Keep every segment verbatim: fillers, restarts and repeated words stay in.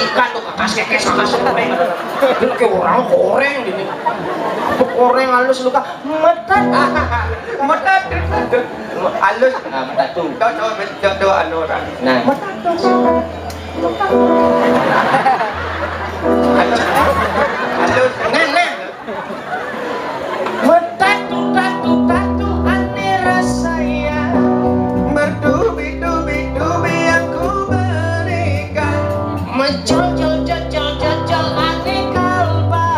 Ikan tuh, kakas kekes, kakas goreng. Itu kayak orang goreng gitu. Goreng halus lu, Kak. Metet. Metet. Halus. Nah, metet tuh. Tuh, tuh, tuh, tuh, anu orang. Nah. Metet tuh. Halus. Halus. Nah, nah. Metatu, tatu, tatu, ane rasaya. Bertubi-tubi, tubi yang ku berikan. Mejol, jol, jol, jol, jol, jol, ane kalba.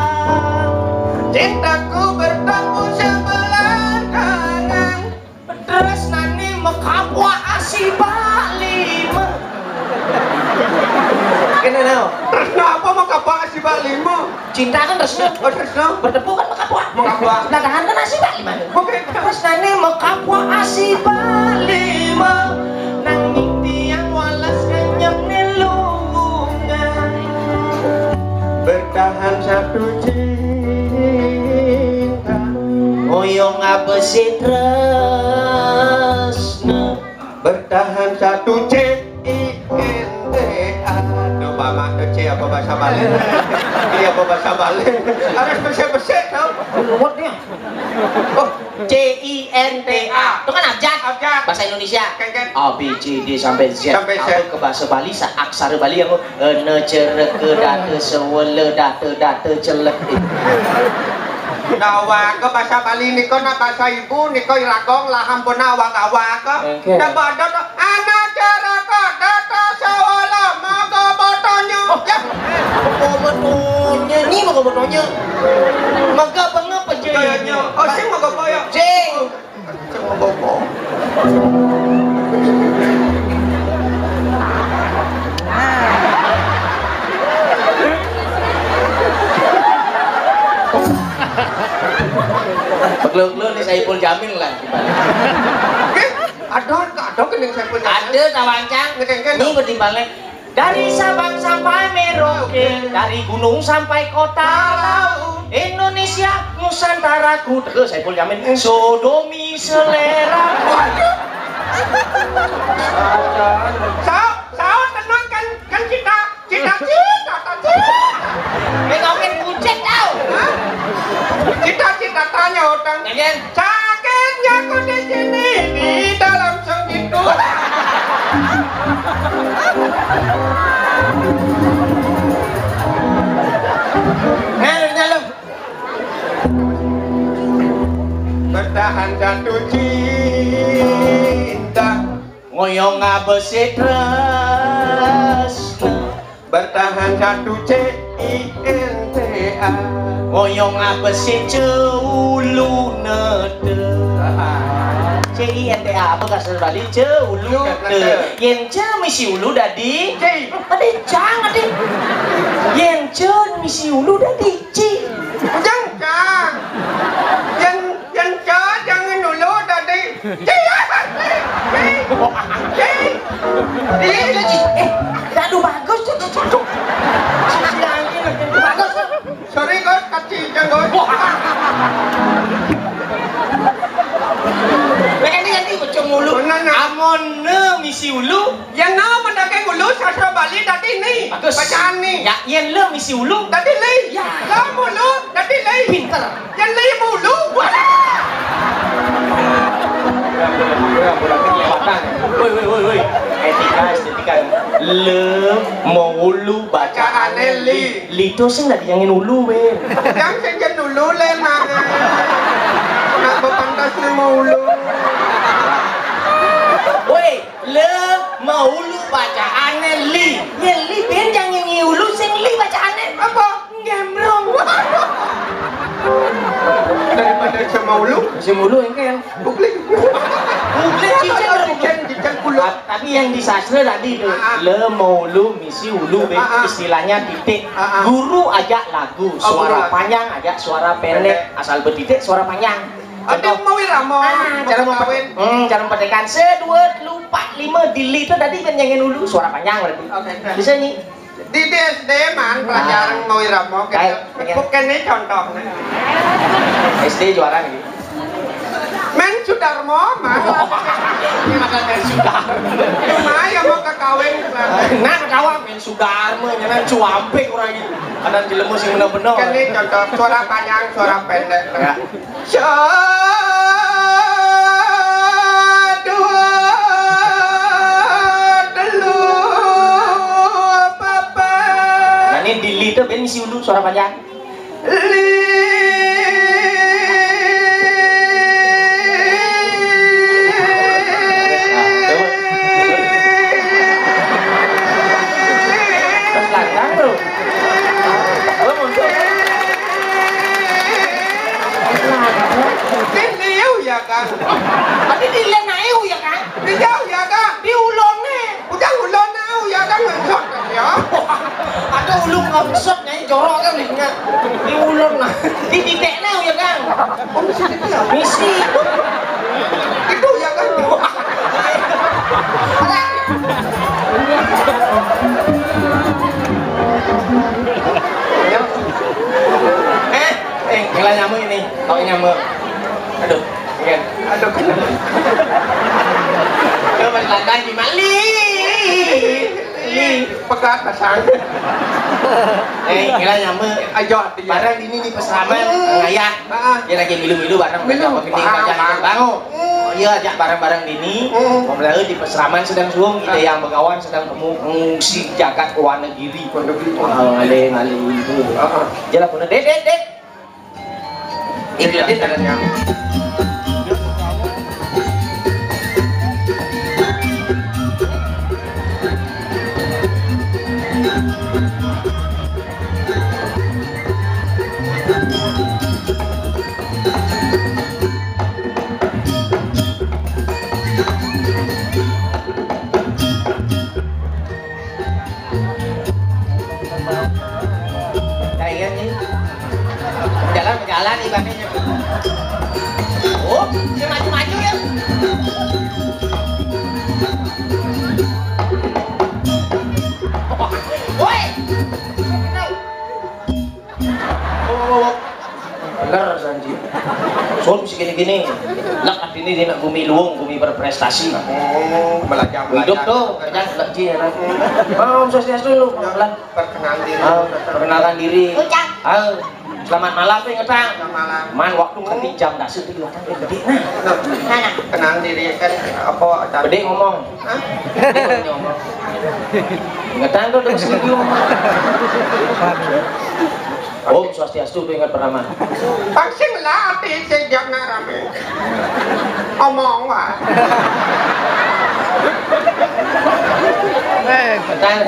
Cintaku bertepuk sebelah tangan. Tresnane mekapwak asibak lima. Kene nao. Tresno apa mekapwak asibak lima? Cinta kan tresno. Oh, tresno. Bertepuk kan mekapwak. Mekapwak. Nah, tangan kan asibak lima. Oke. Tresnane mekapwak asibak lima. Nanging tiang walas kenyang nelungan. Bertahan satu cinta. Ngoyong abesi tresno. Bertahan satu C I N T A. Coba mah tuh C apa bahasa Bali? Iya apa bahasa Bali? Harus besi-besi tau. Ruwet ya. Oh, C I N T A. Itu kan abjad. Abjad. Bahasa Indonesia. Kan, kan. A, B, C, D sampai Z. Sampai Z. Aku ke bahasa Bali, sa-, aksara Bali yang Ene cereke date sewele date date celek. Nah, awak ke bahasa Bali niko nak bahasa ibu niko iragong laham pun awak awak ke. Oke. Nak badot, ene cereke date sewele mega botonyo. Oh. Ya. Mega botonyo, ni mega botonyo. Mega bengep aja. Kayaknya. Oh, sing mega boyo. Sing. Beglok-glok ni Saipul Jamil lah. Eh, ada, ada kena Saipul Jamil. Ada, Tawancang. Ngekengken. Ni bertimbangnya. Dari Sabang sampai Merauke, dari gunung sampai kota laut, Indonesia Nusantaraku, tegas Saipul Jamil, sodomi selera. Waduh. Saut, saut, tenang kan, kan kita, kita, kita, kita. Ini kau kan bucet tau. Hah? Kita, kita tanya orang. Sakitnya ku di sini, di dalam sengkikku. Nah, nyalem. Bertahan satu cinta. Ngoyong abesi tresno. Bertahan satu C I N T A. Ngoyong abesi ceulu nete. C I N T A apa kasar Bali? Ceulu nete. Yen ce misi ulu dadi. Dadi cang, dadi. Yen ce misi ulu dadi ci. Cang, cang. Yen, yen ce jangan dulu dadi. Ci, ci, ci. Eh, aduh, bagus tuh, tuh, tuh, tuh. Sisi angin, bagus tuh. Sorry, Gus, kecil, Gus. Wah. Lah, ini, ini, ujung ulu. Bener, nah. Amon ne misi ulu. Yen ne mendake ulu, sastra Bali dadi ni. Bagus. Bacaan ni. Ya, yen le misi ulu. Dadi li. Ya. Le mulu, dadi li. Pinter. Yen li mulu. Woi, woi, woi, woi. Etika, estetika. Le mau ulu bacaane li. Li to sing dadi nyangin ulu, weh. Yang sing jen ulu, le, nak. Nak bepantas le mau ulu. Woi. Le mau ulu bacaane li. Ye li ben jangan ngiulu sing li bacaane. Apa? Gembrong. Daripada sama ulu. Sama ulu engkel. Publik. Publik cicen. Cicen, cicen kulo. Tapi yang di sastra tadi tu, ah, ah, le mau ulu misi ulu, ben. Ah, ah. Istilahnya titik. Ah, ah. Guru ajak lagu, oh, suara guru. Panjang ajak suara pendek. Pendek. Asal betitik suara panjang. Ada mau irama, ah, mau cara kawin. Hmm, cara mempetekan. Sedua, telu, empat, lima, dili tu tadi kan jangan dulu. Suara panjang berarti. Oke, oke. Bisa ni. Di, di S D man, ah, pelajaran mau irama. Baik, oke. Bukan ni contoh. S D juara ni. Men Sudarmo, man. Ini makan dari Sudarmo. Cuma ya mau ke kawin. Nah, kawin. Sudarma, nyanan cuampik orang ini. Kadang jelema sing bener-bener. Kan ini contoh suara panjang, suara pendek. Ya. Satu, dua, telu, papat. Nah, ini di li tu ben isi dulu suara panjang. Li. Pas lantang, Bro. Gua muncul. Ini ya, ya, Kang. Tadi di len ae, ya, Kang. Di jauh, ya, Kang. Di ulone. Udah ulon au ya kan ngesot ya. Ada ulung ngesot nih jorok kan ingat. Di ulon nah. Di titik nah ya kan. Oh, misi itu ya. Misi. Itu ya kan. Eh, eh, gila nyamuk ini. Pakai nyamuk. Aduh. Iya. Aduh. Coba lantai di Mali. Li. Pegat pasang. Eh, kira nyampe. Ayo, iya. Barang ini di peseraman, ayah. Heeh. Dia lagi milu-milu barang. Milu. Apa gini, bangun. Oh iya, ajak barang-barang ini. Hmm. Mau di peseraman sedang suung, kita yang begawan sedang temu ngungsi jagat Wonogiri. Wonogiri. Oh, ngalih, ngalih itu. Heeh. Jelas bener. Dek, dek, dek. Ini dia tangannya. Nah, iya nih. Jalan, jalan nih, Bang. Oh, dia maju-maju ya. Woi. Oh, bener, Sanji. Sun, si gini-gini. Lek, artinya dia nak gumi luung, gumi berprestasi. Oh, belajar, hidup belajar. Tuh, kan, lek, ji, ya, kan? Oh, sukses dulu, pelan. Perkenal diri. Ah, perkenalkan diri. Ucap. Ah, selamat malam, tuh, inget, Bang. Selamat malam. Man, waktu kan di jam dasar tuh, kan, gede, nah. Nah, nah. Kenal diri, kan, apa, gede ngomong. Hah? Gede ngomong. Ingetan tuh, dengan setuju. Om Swastiastu, tuh ingat pertama. Pang sing latih sing jam ngarame. Omong wae. Eh, betul.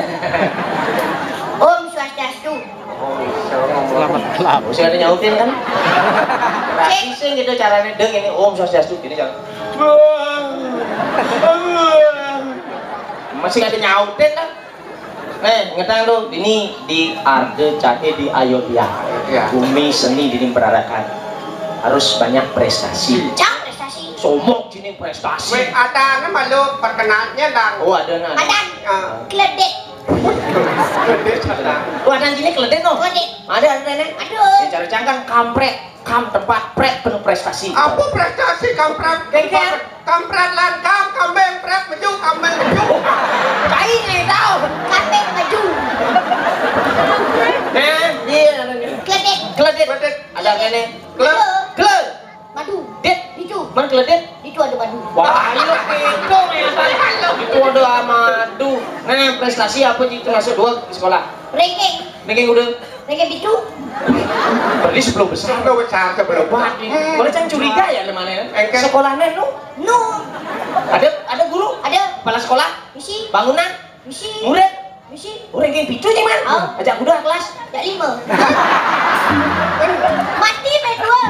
Om Swastiastu. Selamat malam. Mesti ada nyautin kan? Berarti sih gitu caranya deng ini Om Swastiastu gini kan. Masih ada nyautin kan? Eh, ngetang tuh, ini di Arde Cake di Ayodhya. Iya. Bumi seni dini berarakan. Harus banyak prestasi. Cang prestasi. Somok sini prestasi. Weh, ada anu malu perkenalnya, Dang. Oh, ada nah. Ada. Ah. Kledek. Kledek, Dang. Oh, ada sini kledek, no? Kledek. Ada, ada, nenek. Aduh. Ya, cara cangkang kampret. Kam tempat pret penuh prestasi. Apa prestasi kampret? Kengker. Kampret lan kam, kambing pret meju, kambing meju. Kain yang tahu. Kambing meju. Nah, iya, ada nih. Kledek. Kledek. Kledek. Ada apa nih? Kle. Kle. Madu. Dit. Itu. Mana kledek? Itu ada madu. Wah, iya, itu, ya, itu ada madu. Nah, prestasi apa sih termasuk dua di sekolah? Ranking. Ranking udah. Ranking itu. Berarti sepuluh besar. Sepuluh besar, sepuluh besar. Wah, boleh cang curiga ya, lemane? Engke. Sekolahnya nu? Nu. Ada, ada guru? Ada. Kepala sekolah? Misi. Bangunan? Misi. Murid? Misi. Ranking pitu sih, Man. Oh. Ajak kuda kelas? Ajak lima. Mati, main dua.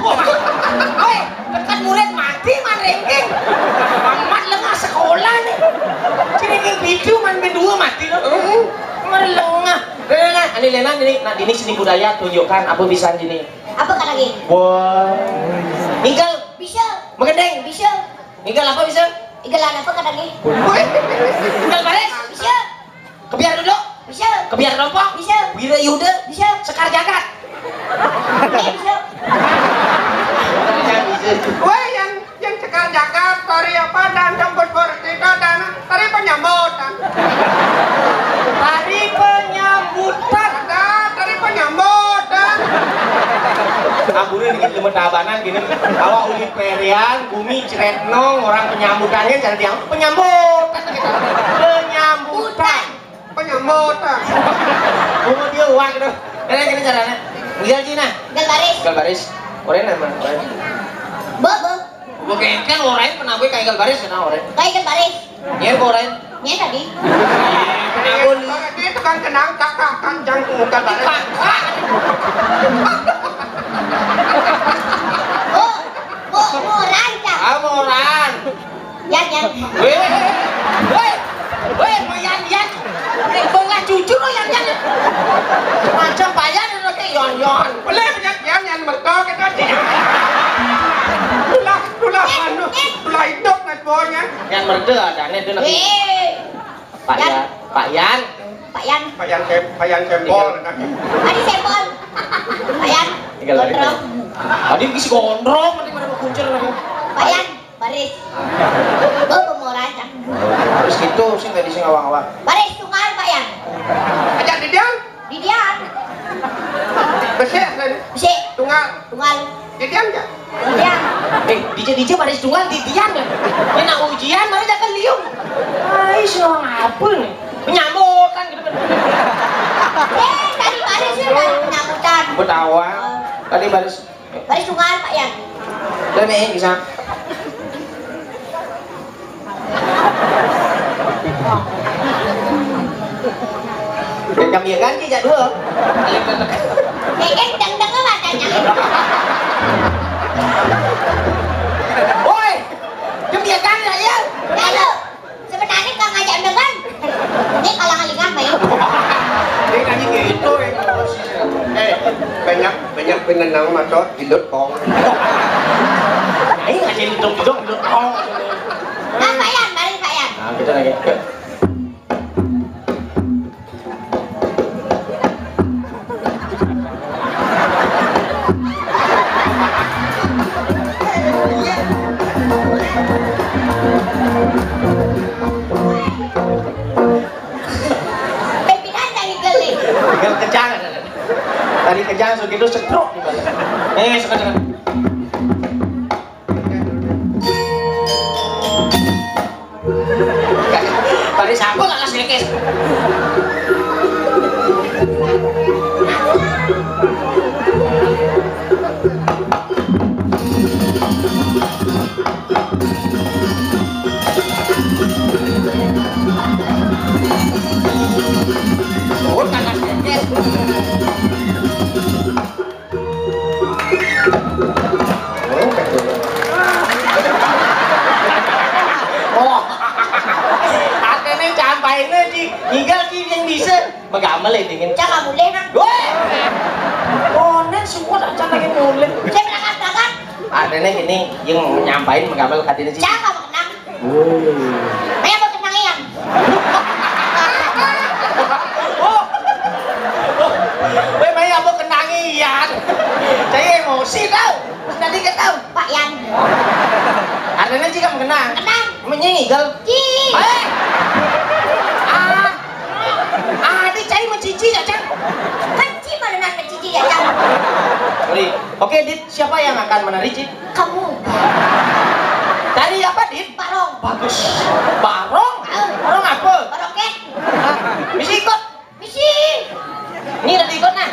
Woi, tekan murid mati, Man, ranking. Amat lengah sekolah nih. Si ranking pitu, Man, main dua mati loh. Hmm. Kemarin lengah. Nah, nah, nah, ini Lena, ini, nah, ini seni budaya, tunjukkan apa bisa gini. Apa kata gini? Wah. Ninggal. Bisa. Mengendeng. Bisa. Ninggal apa bisa? Ninggal apa kata gini? Ninggal baris. Bisa. Kebiar duduk. Bisa. Kebiar kelompok. Bisa. Wira Yuda. Bisa. Sekar jagat. Oke, bisa. Wah, yang, yang sekar jagat, tari apa, dan campur kita, dan tari penyambutan. Tari pe Turun dikit lemah tabanan gini. Kalau ulit perian, bumi ceretnong, orang penyambutannya jangan bilang penyambutan gitu. Penyambutan. Penyambutan. Bunga dia uang gitu. Karena gini caranya. Tinggal Cina. Tinggal baris. Tinggal baris. Orang nama? Orang. Bobo. Gue kengkel orang pernah gue kayak baris kena orang. Kayak baris. Nyer orang. Nyer tadi. Kenapa lu? Dia tukang kenang kakak kan jangkung muka baris. Oh, oh, oh, rancak. Ah, mau orang. Yan, yan. Weh, weh, weh, mau yan, yan. Eh, bengah jujur lo yan, yan. Macam payan lo kayak yon, yon. Boleh punya yan, yan mereka kita sih. Tulah, tulah anu, tulah hidup nak bawahnya. Yang merda ada nih tu nak. Eh. Pak Yan. Yan. Pak Yan. Pak Yan. Pak Yan Sem-, Pak Yan Sempol. Adi Sempol. Pak Yan. Tinggal lagi. Gondrong. Adi bisi gondrong, nanti pada kuncir lagi. Pak Yan, baris. Bo pemoracan. Harus gitu, sih tadi sih ngawang-ngawang. Baris tunggal, Pak Yan. Aja di dia. Didian. Besik tadi. Besik. Tunggal. Tunggal. Didian aja. Didian. Eh, dija-dija baris tunggal didian ya. Ini nak ujian, mana jangan liung. Ai, si orang apa nih? Menyambutan gitu kan. Eh, tadi baris ya, tadi penyambutan. Betawa. Tadi baris. Baris tunggal, Pak Yan. Udah nih, bisa. Jam dia ganti jadwal. Kayak dang-dang apa tanya? Woi, jam dia ganti ya. Lalu, sebenarnya kang ngajak dengan. Ini kalau ngalih apa ya? Dia tadi gitu emosi. Eh, banyak, banyak penenang mata hidup kong. Aing aja hidup hidup hidup kong. Nah, Pak Yan, mari Pak Yan. Nah, kita lagi. Pimpinan dari geli. Tinggal kejang. Tadi kejang segitu setruk. Eh, sekarang. Tadi siapa nggak kasih kekes? Oh, nggak kasih kekes. Oh, artinya campainya di ngigal ki yang bisa megamel ya dingin. Cang mulai nang. Weh. Oh, nek suwat acan lagi mulai. Saya berangkat berangkat. Artinya gini, yang nyampain megamel katanya sih. Cang menang. Maya mau kenang Ian. Oh. Weh, maya mau kenang Ian. Saya emosi tau. Terus tadi kan tau. Pak Yan. Artinya sih kamu kenang. Kenang. Menyanyi gal. Ci. Eh. Ah. Ah, ini cai mencici ya, Cang. Kan ci mana nak mencici ya, Cang. Sorry. Oke, Dit, siapa yang akan menari, Cit? Kamu. Tari apa, Dit? Barong. Bagus. Barong? Ah. Barong apa? Baroket. Hah? Misi ikut? Misi. Ini udah ikut, nah.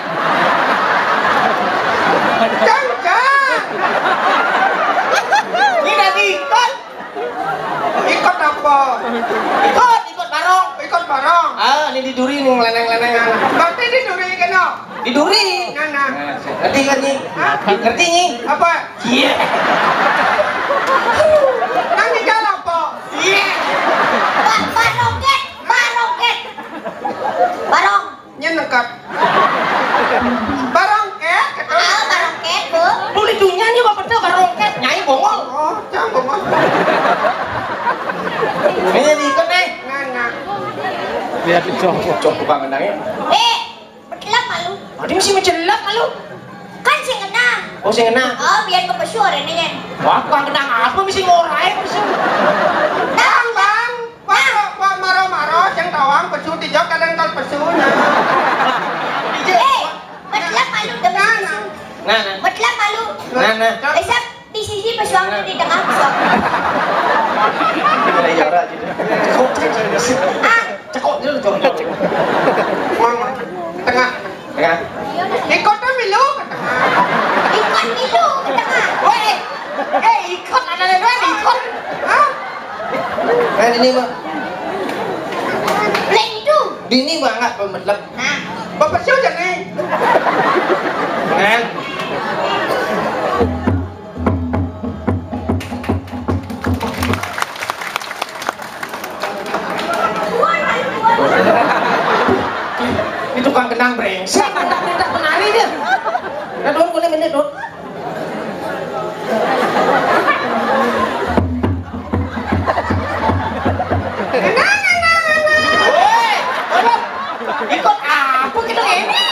Cang, cang. Ini udah ikut. Ikut apa? Ikut, ikut barong. Ikut barong. Ah, ini di duri nih, ngeleneng-ngeleneng. Berarti di duri kena. Di duri. Nah, nah. Ngerti kan, Nyi? Hah? Ngerti, Nyi? Apa? Iya. Nang di jalan apa? Iya. Ba-, baroket, baroket. Barong. Nyen nengkat. Barongket, kata. Ah, baroket, Bu. Tulis dunia nih, Bapak, tuh, barongket. Nyai bongol. Oh, cang bongol. Ini diikut, nih. Nah, nah. Lihat, cowok. Cowok tukang kendangnya. Eh, Betelap malu. Tadi mesti mencelap malu. Kan sing kena. Oh, sing kena. Oh, biar ke pesu orangnya, Nyen. Wah, tukang kendang apa mesti ngorai pesu? Nah, Bang, Bang. Wah, wah, wah, maro-maro, sing tawang pesu, tijak kadang kal pesu. Nah. Eh, betelap malu, udah Nah, pesu. Nah, nah. Betelap malu. Cekok, cekok, cekok. Ah, cekok dulu, cekok. Mama, tengah. Tengah. Ikut tuh milu ke tengah. Ikut milu ke tengah. Weh, eh, ikut ada dua ikut. Hah? Kan ini mah. Lain itu. Dini banget pemetlep. Nah. Bapak siapa nih? Kan? Ini tukang kendang brengsek, minta-minta penari dia. Nah, Don, boleh menit, Don. Woi, Don, ikut apa kita ini?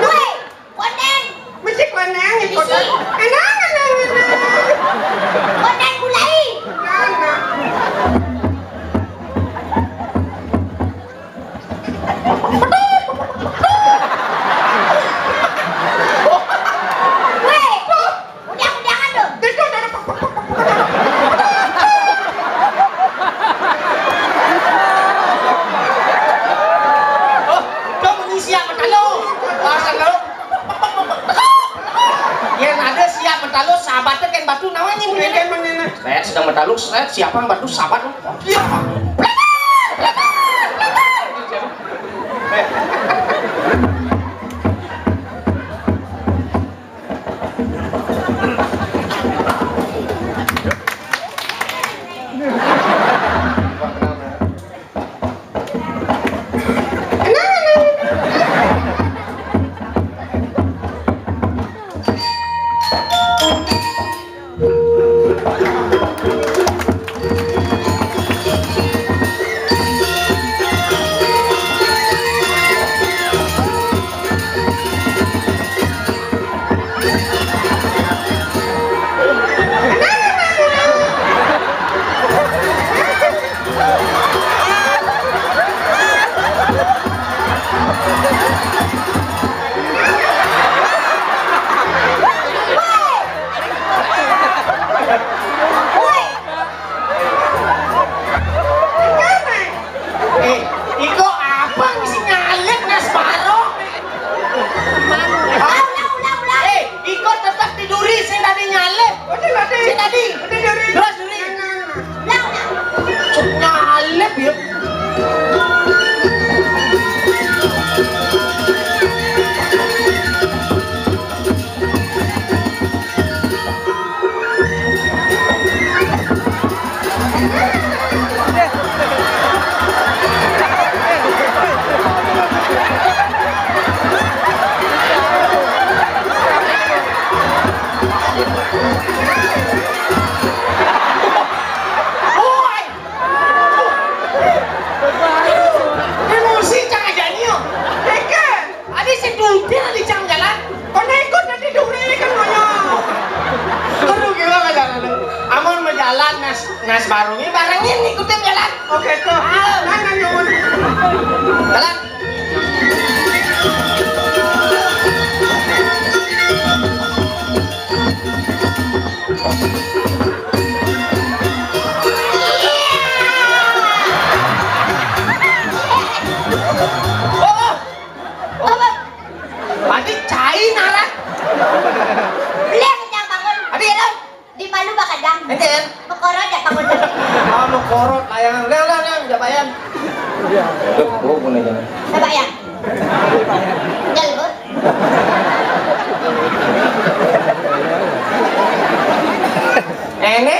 Woi, Konden. Mesti konden, ya, konden. Mesti. Anak, anak, anak. Konden mulai. Anak. Weh, udah, udahan tuh. Oh, kamu ngisi apa kalau? Pasal lo. Yang ada siap mentalo sahabatnya kan batu nawanya. Iya, kan, menina. Saya sedang mentalo, saya siapa yang batu sahabat lo? Iya. Eh, iko apa sih nyalip Nasbaro? Ulang, ulang, ulang, ulang. Eh, iko tetap tiduri sing tadi nyalip. Sing tadi. Tiduri. Terus duri. Ulang, ulang. Cuk nyalip ya. Emosi cang aja nyo. Adi sedupir di cang jalan. Kono ikut nanti duri kan moyo. Terus gimana jalan? Amun mau jalan Nas Nasbaro ini barengin ikutin jalan. Oke tuh. Ah. Mana nyuwun. Jalan. Oh, oh. Apa? Tadi cai narak. Beli kencang bangun. Tadi ya, Dong? Di malu bakadang. Enten. Mekorot ya bangun. Ah, mekorot layangan. Udah, udah, udah, udah bayar. Tuh, gua punya jalan. Udah bayar. Tinggal, Bu. Ini.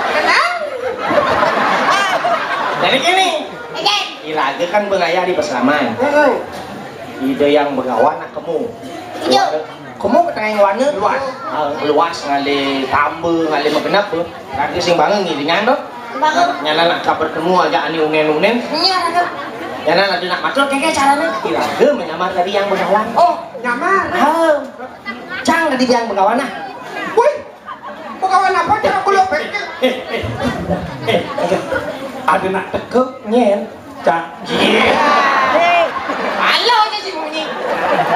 Tenang. Jadi gini. Again. Iraga kan bengaya di Paslaman. Heeh. Ida yang begawan nak kemu. Iya. Kemu petengah wana luas. Ah, luas ngalih tamba, ngalih magenep tu. Raga sing bangun ngiringan tu. Bangun. Nyana nak kabar temu aja ani unen-unen. Iya, Raga. Nyana ada nak matur kaya carane. Iraga menyamar tadi yang begawan. Oh, nyamar. Ha. Cang tadi yang begawan nah. Woi, begawan apa cara kulo pikir? Eh, eh, eh, eh, ada nak teka nyen, cak. Iya. Halo aja si bunyi.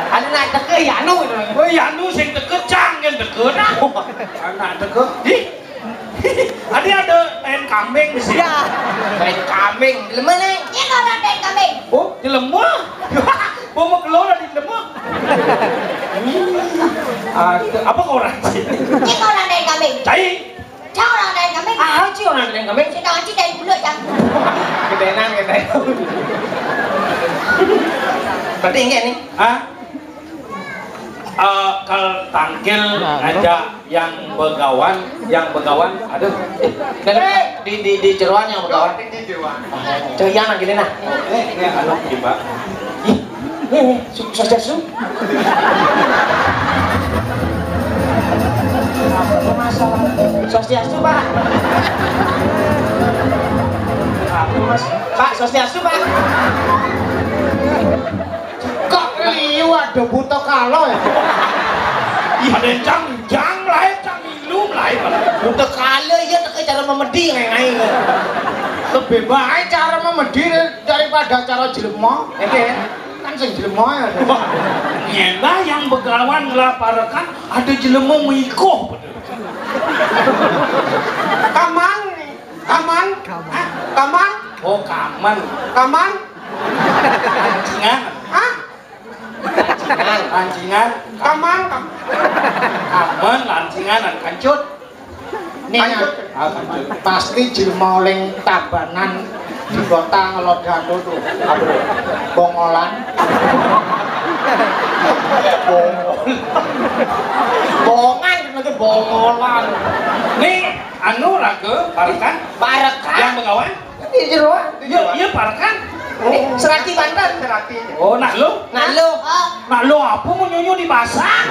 Ada nak teka ya anu. Oh, ya anu sing teka cang. Deket. Anak deket. Ih. Tadi ada tain kambing di sini. Ya. Tain kambing. Jelema nih. Ini orang tain kambing. Oh, jelema. Mau mau keluar dari jelema. Ada apa kau orang sini? Ini orang tain kambing. Cai. Cai orang tain kambing. Ah, cai orang tain kambing. Si tangan cai tain bulu, Cang. Kebenan, kebenan. Berarti enggak nih? Hah? Eh, kalau tangkil ngajak yang begawan, yang begawan, aduh, eh, di, di, di jeroan yang begawan. Cerian lagi nih, nah. Eh, ini anu, Mbak. Ih, eh, eh, su-, swastiastu. Swastiastu, Pak. Pak, swastiastu, Pak. Kok liu ada buta kala ya? Iya, ada yang cang, cang lain, cang minum lain. Buta kala iya teke cara memedi ngai-ngai. Lebih baik cara memedi daripada cara jelema. Oke. Kan sing jelema ya. Wah, nyenda yang begawan ngelaparekan ada jelema mengikuh. Kaman, kaman, hah? Kaman. Oh, kaman. Kaman. Lancingan. Hah? Lancingan. Lancingan. Kaman, kam-, kaman, lancingan, dan kancut. Nih, kancut. Ah, kancut. Pasti jelema ning Tabanan di kota ngelodado tuh. Apa? Bongolan. Bongol. Bongan, itu bongolan. Nih, anu, raga, parekan. Parekan. Yang begawan. Di jeroan. Iya, iya, parekan. Ini serati Banten. Serati. Oh, nak lu? Nak lu. Nak lu apa mau nyunyu di basah?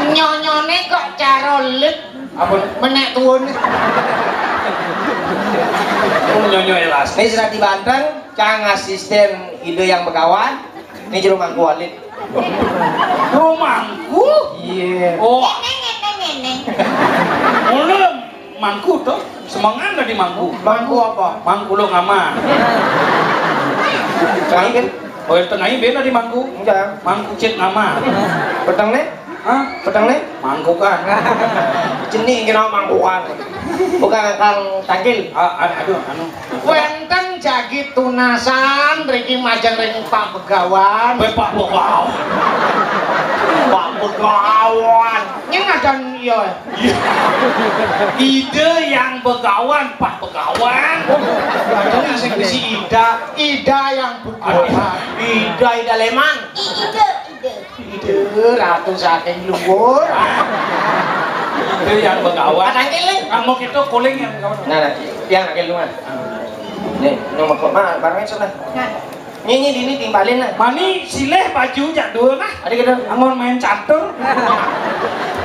Nyonyone kok cara lit. Apa? Menek tuun. Oh, nyonyo elas. Ini serati Banten, cang asisten ide yang begawan. Ini jero mangku alit. Rumangku? Iya. Oh. Ngene, ngene, ngene. Ngono mangku to? Semengan tadi mangku. Mangku apa? Mangku lo ngama. Kain. Oh, tengah ini beda di mangku. Enggak. Mangku cek ngama. Peteng nih? Hah? Peteng nih? Mangkukan. Jenih kena mangkukan. Bukan kang tangkil. Ah, ah, aduh, anu. Wenten jagi tunasan riki majeng ring Pak Begawan. Weh, Pak Begawan. Pak Begawan. Nyeng adan iya. Iya. Ide yang begawan, Pak Begawan. Padahal sing bisi Ida, Ida yang begawan. Ida, Ida Leman. I-, ide, ide. Ide ratu saking luhur. Itu yang begawan. Ada angkel nih. Kamu itu kuling yang begawan. Nah, nah, yang angkel lu, Mas. Nih, nomor kok, Mas, barangnya sudah. Nah. Ini, ini, ini timbalin, nah. Mani silih baju jak dua, nah. Ada gitu. Amun main catur.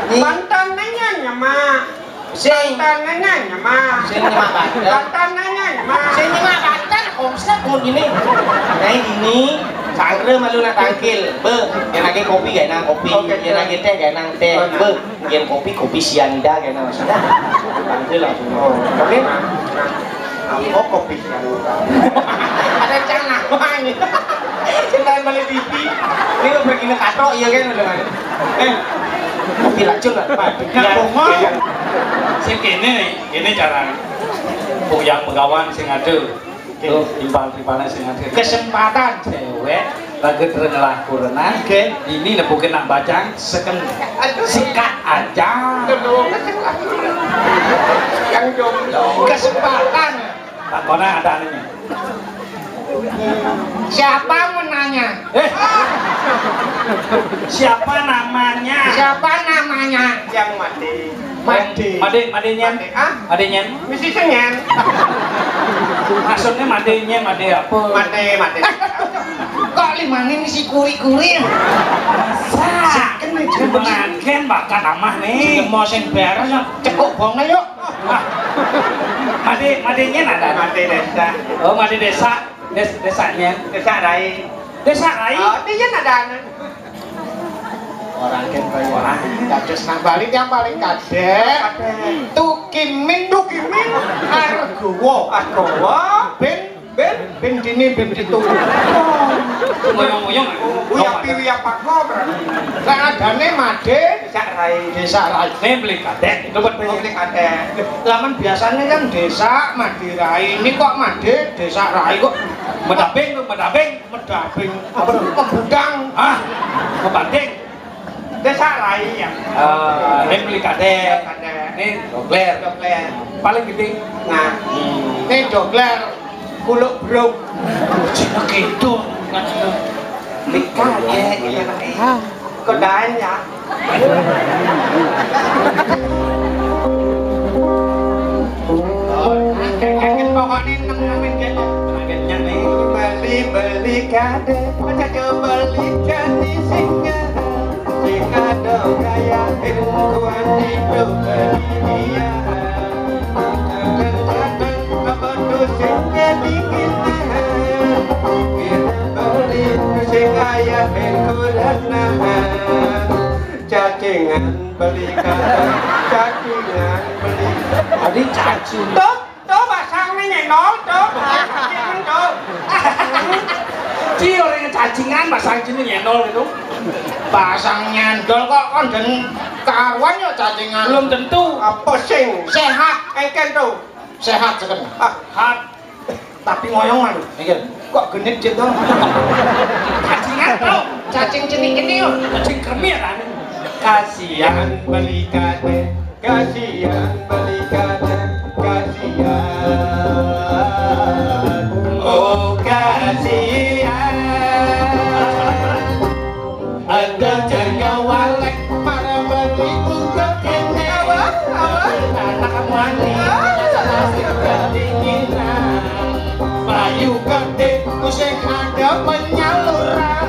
Nih. Banten nanya, Mak. Sing. Banten nanya, Mak. Sing nyemak banten. Banten nanya, Mak. Sing nyemak banten, omset mun gini. Nah, gini, cangkre malu nak tangkil. Be, yang lagi kopi gak enak kopi, oke, yang lagi teh gak enak teh. Oh, nah. Be, yang kopi, kopi sianida gak enak maksudnya. Tangkil langsung. Oh, oke. Oh, kopi sianida. Ada cang apa ini? Sing lain balik T V. Ini lo pergi ke katro, iya kan, udah kan? Eh, kopi racun lah, Pak. Ya, bongol. Sing kene, kene cara. Buyang begawan sing ada. Tuh, timpal-timpalnya sing ada. Kesempatan. Cewek, lagi terengelah kurenan. Oke. Ini nepukin nak bacang, seken. Aduh. Sikat aja. Aduh. Yang jomblo. Kesempatan. Takona ada nih. Siapa menanya? Eh. Siapa namanya? Siapa namanya? Yang mati. Mati. Made, made nyen. Mati, ah? Made nyen. Mesti senyen. Maksudnya made nyen, made apa? Mati, mati. Kok limane mesti kuri-kuri? Masa? Kan aja. Bakat amah nih. Mau sing beres, yuk. Cekuk bonge, yuk. Ah. Made, made nyen ada? Made desa. Oh, made desa. Des-, desanya. Desa Rai. Desa Rai? Oh, dia ada anu. Orang kan kayak orang. Dados nang Bali yang paling kadek. Tukimin, tukimin. Argowo. Argowo. Ben. Ben. Bim dini, bim ditu. Ngoyong-ngoyong. Uya piwi apa kok? Lah adane Made Desa Rai. Desa Rai. Nih beli kadek. Coba beli. Beli kadek. Laman biasanya kan desa Made Rai. Ini kok Made Desa Rai kok? Medabing, medabing. Medabing. Apa? Pembudang. Ah, pembanding. Desa Rai ya. Eh, ini beli kadek. Kadek. Ini jogler. Jogler. Paling gede. Nah, ini jogler. Kuluk bruk. Cina gitu. Nikah ya, iya. Kedaen ya. Pokoknya enam-enamin gitu. Akhirnya nih. Beli-beli kade, aja coba beli kade singgah. Sing ada gaya ilmu kuat hidup dunia. Kadang-kadang apa tuh sing kedinginan. Kita beli sing kaya kurang nahan. Cacingan beli kade, cacingan beli. Tadi cacing. Tuh, tuh pasang nih nyenol tuh. Tuh. Ci orang cacingan pasang sini nyenol itu. Pasang nyendol kok kon den karuan ya cacingan. Belum tentu. Apa sing sehat engken tuh? Sehat seken. Ah, hat. Tapi ngoyong anu. Iki kok genit cit to? Cacingan to. Cacing cenik kene yo. Cacing kremi ya kan. Kasihan beli kade, kasihan beli kade, kasihan. Oh, kasihan. Ada jaya walek para beli uga kene. Awa, awa. Anak mani, pasti kedinginan. Payu gede, sing ada penyaluran.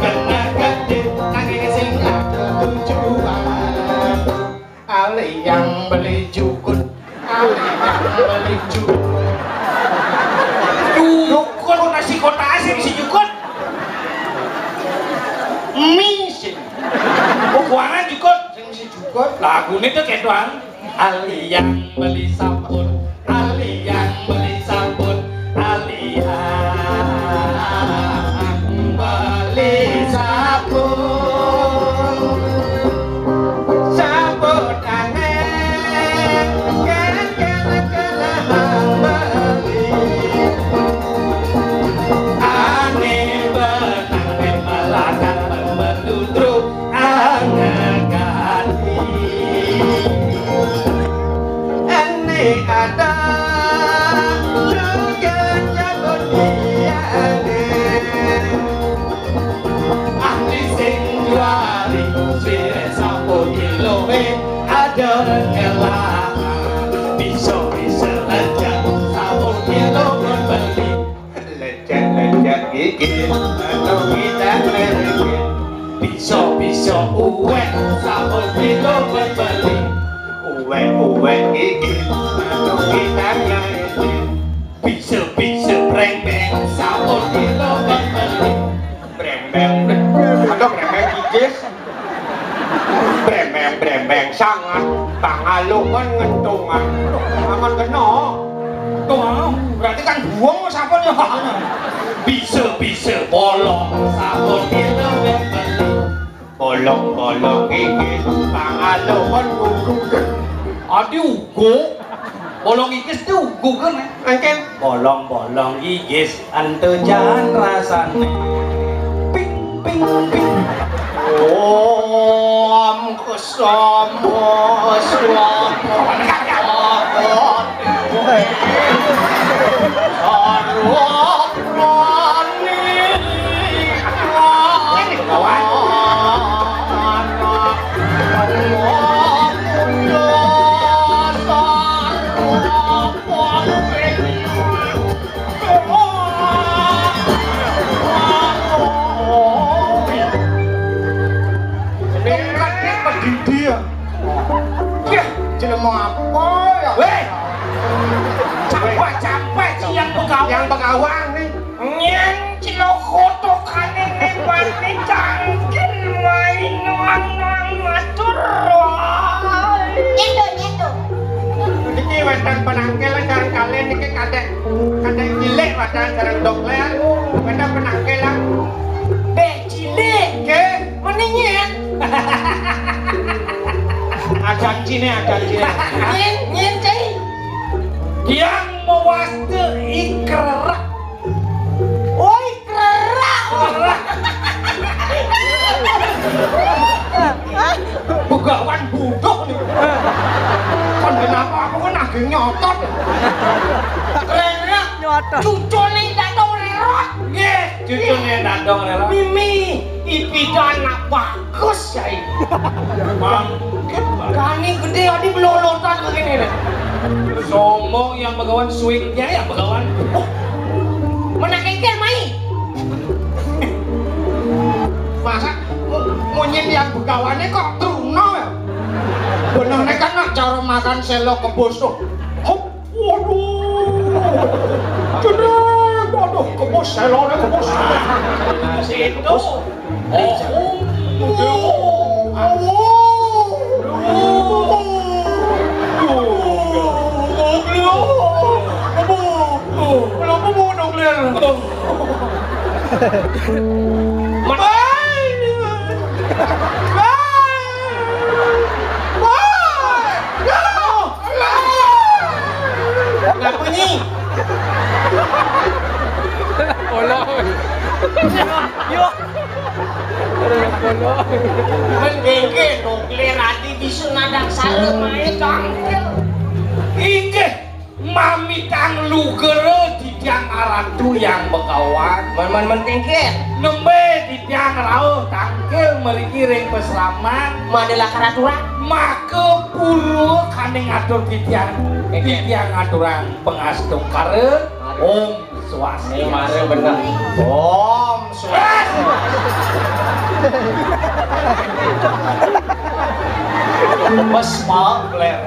Kena gede, nanging sing ada tujuan. Aliyang beli jukut. Aliyang beli jukut. Jukut, nasi kota asing si jukut. Mie sih. Oh, buangan jukut. Sing si jukut. Lagune tuh kedoan. Aliyang beli sabun. Aliyang beli sabun. Aliyang beli sabun. Sabun aneh, kan kala-kala beli. Aneh benang, malah kan pemberduduk aneh kali. Aneh ada juga jago dia aneh. Ahli sing juari, sire sapu kiloe, ada rela. Bisa-bisa aja, sapu kilo beli. Lecek-lecek gigi, atau kita lecek. Bisa-bisa uwek, sapu kilo beli. Uwek-uwek gigi, atau kita lecek. Bisa-bisa brembeng, sampun kilo beli. Brembeng, atau brembeng gigis. Brembeng, brembeng sangat, pangalukan ngentungan. Aman kena. Tuh, berarti kan buang sampun ya. Bisa-bisa bolong, sampun kilo beli. Bolong-bolong iki pangaluhun kukuken. Adi ugo. Bolong iki mesti ugo kan, eh? Mungkin bolong-bolong iki antujan rasane. Ping, ping, ping. Om kesama swaha. Sarwa prani. Tongkatnya pedidi ya. Yah, jelema apa ya? Weh. Capek-capek sih yang pegawai. Yang pegawai nih. Nyén cilaka tukane ne wani cangkin main noang-noang matur. Nyedo, nyedo. Iki wétan penangkil kang kalih niki kadek, kadek cilik, Padahal sareng dokter, kita penangkelan. Dek cilik. Ke? Mendingin. Ada cine, ada cine. Nyin, nyin, cai. Yang mewaste ikrerak. Oi, krerak. Begawan butuh nih. Kan kenapa aku kan lagi nyotot. Krerak. Nyotot. Cucune Dadong Rerot. Nggih, cucune Dadong Rerot. Mimi, ipidan anak bagus ya. Bangkit, Bang. Kani gede adi melolotan begini nih. Sombong yang begawan, swingnya yang begawan. Oh, menang engkel mai. Masa mu- munyin yang begawannya kok truno ya? Bener nih kan nak cara makan selo kebos tuh. Hop, waduh. Jedek, waduh, kebos selone kebos. Nah, situ. Oh, oh, oh, oh. Kenapa mau nongler? Ngapa ni? Polo. Yo. Polo. Men gengge nuklir ati bisu nadang sare main tangkil. Inggih. Mamitang lugere titiang aratu yang begawan. Men, men, men, kengkit. Nembe titiang rauh tangkil mriki ring pasraman. Madalah karaturan. Maka purwa kane ngatur titiang. Kengkit. Titiang ngaturang pangastungkara. Mari. Om Swastiastu. Ini mari bener. Om Swastiastu. Mas, maaf, Glenn.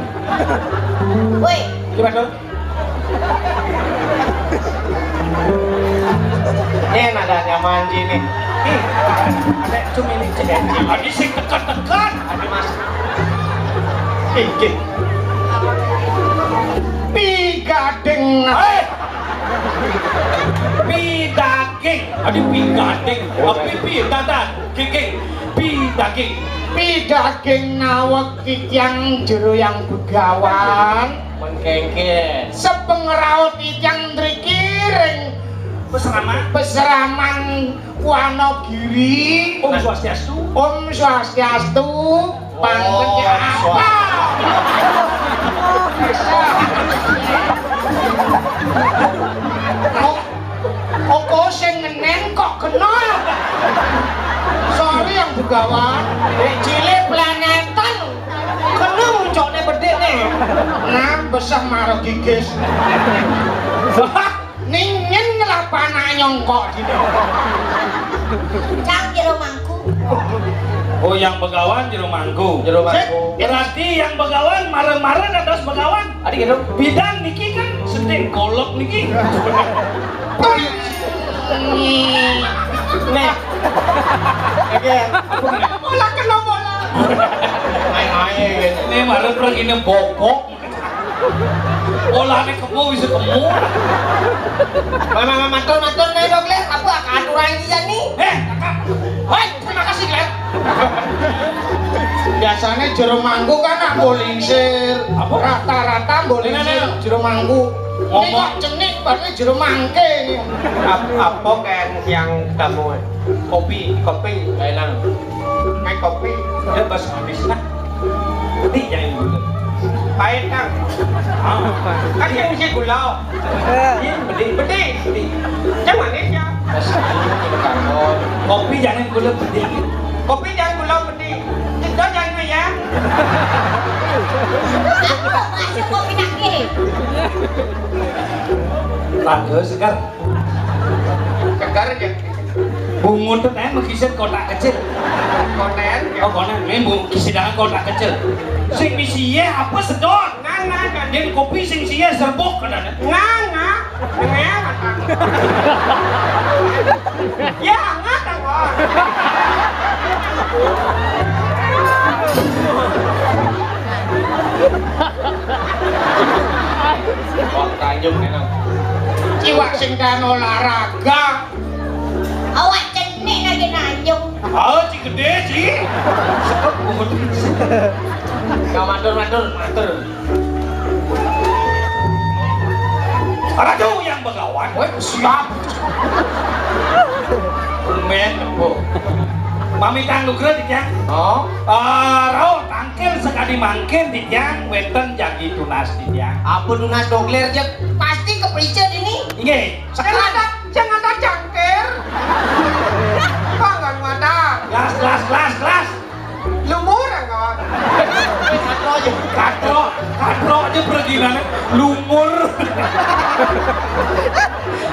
Woi. Gimana, Dul? Ini ada nyaman sini. Ih, ada cumi ini cedek. Tadi sing tekan-tekan. Ada mas. Inggih. Pigading. Eh. Pidaging. Adi pigading. Api pi dadan. Giging. Pidaging. Pidaging naweg titiang jero yang begawan. Mengkengke. Sepengraut titiang mriki ring Peseraman. Peseraman Wanagiri. Om Swastiastu. Om Swastiastu. Panten ya apa? Kok, kok sing ngenen kok kena? Sorry yang begawan. Dek cilik planetan. Kena muncokne bedikne. Nah, besar marah gigis. Ningen ngelapana nyongkok dino. Cang jero mangku. Oh, yang begawan jero mangku. Jero mangku. Berarti yang begawan mara-mara dados begawan. Adi gitu. Bidan niki kan sedeng golok niki. Nih. Oke. Bola kena bola. Ae-ae gitu. Ini mara perang ini bokok. Olahne kebo bisa kebo. Memang matur-matur nih, Dok, Lir. Apa aturan iki ya nih? Eh, Kakak. Hei, terima kasih, Lir. Biasanya jero mangku kan nak bolingsir. Apa? Rata-rata bolingsir jero mangku. Ini kok cenik, padahal jero mangke ini. Ap- apa kan yang kamu? Kopi, kopi, enak. Kayak kopi. Ya, bas habis lah. Pedi jangan gula. Pahit, Kang. Ah. Kan yang bisa gula. Iya, pedi. Pedi. Pedi. Yang manis ya? Kopi jangan gula, pedi. Kopi jangan gula, pedi. Jedor jangan ya? Aku masih kopi lagi. Lagu segar. Segar ya. Bungut tuh teh mengkisir kotak kecil. Konen. Oh, konen. Ini bu kisidangan kotak kecil. Sing misi ya apa sedot? Nana kan. Yang kopi sing sia serbuk kan ada. Nana. Nana. Ya, nana kan. Wong Tanjung enak. Iwak sing kan olahraga. Awak cenik lagi nanjung. Oh, ci gedé, ci. Sekep. Ya, matur, matur, matur. Ratu yang Begawan. Woi, siap. Men, Bu. Mamitang nugra, Dik, ya. Oh. Eh, rauh tangkil sekadi mangkin, Dik, ya. Wénten jagi tunas, Dik, ya. Apa tunas, Dokler, Jek? Pasti keprice ini. Inggih. Sing ada, sing ada cangkir. Panggan mata. Gelas, gelas, gelas, gelas. Lumur, angkot. Katro aja. Katro, katro aja pergi mana? Lumur.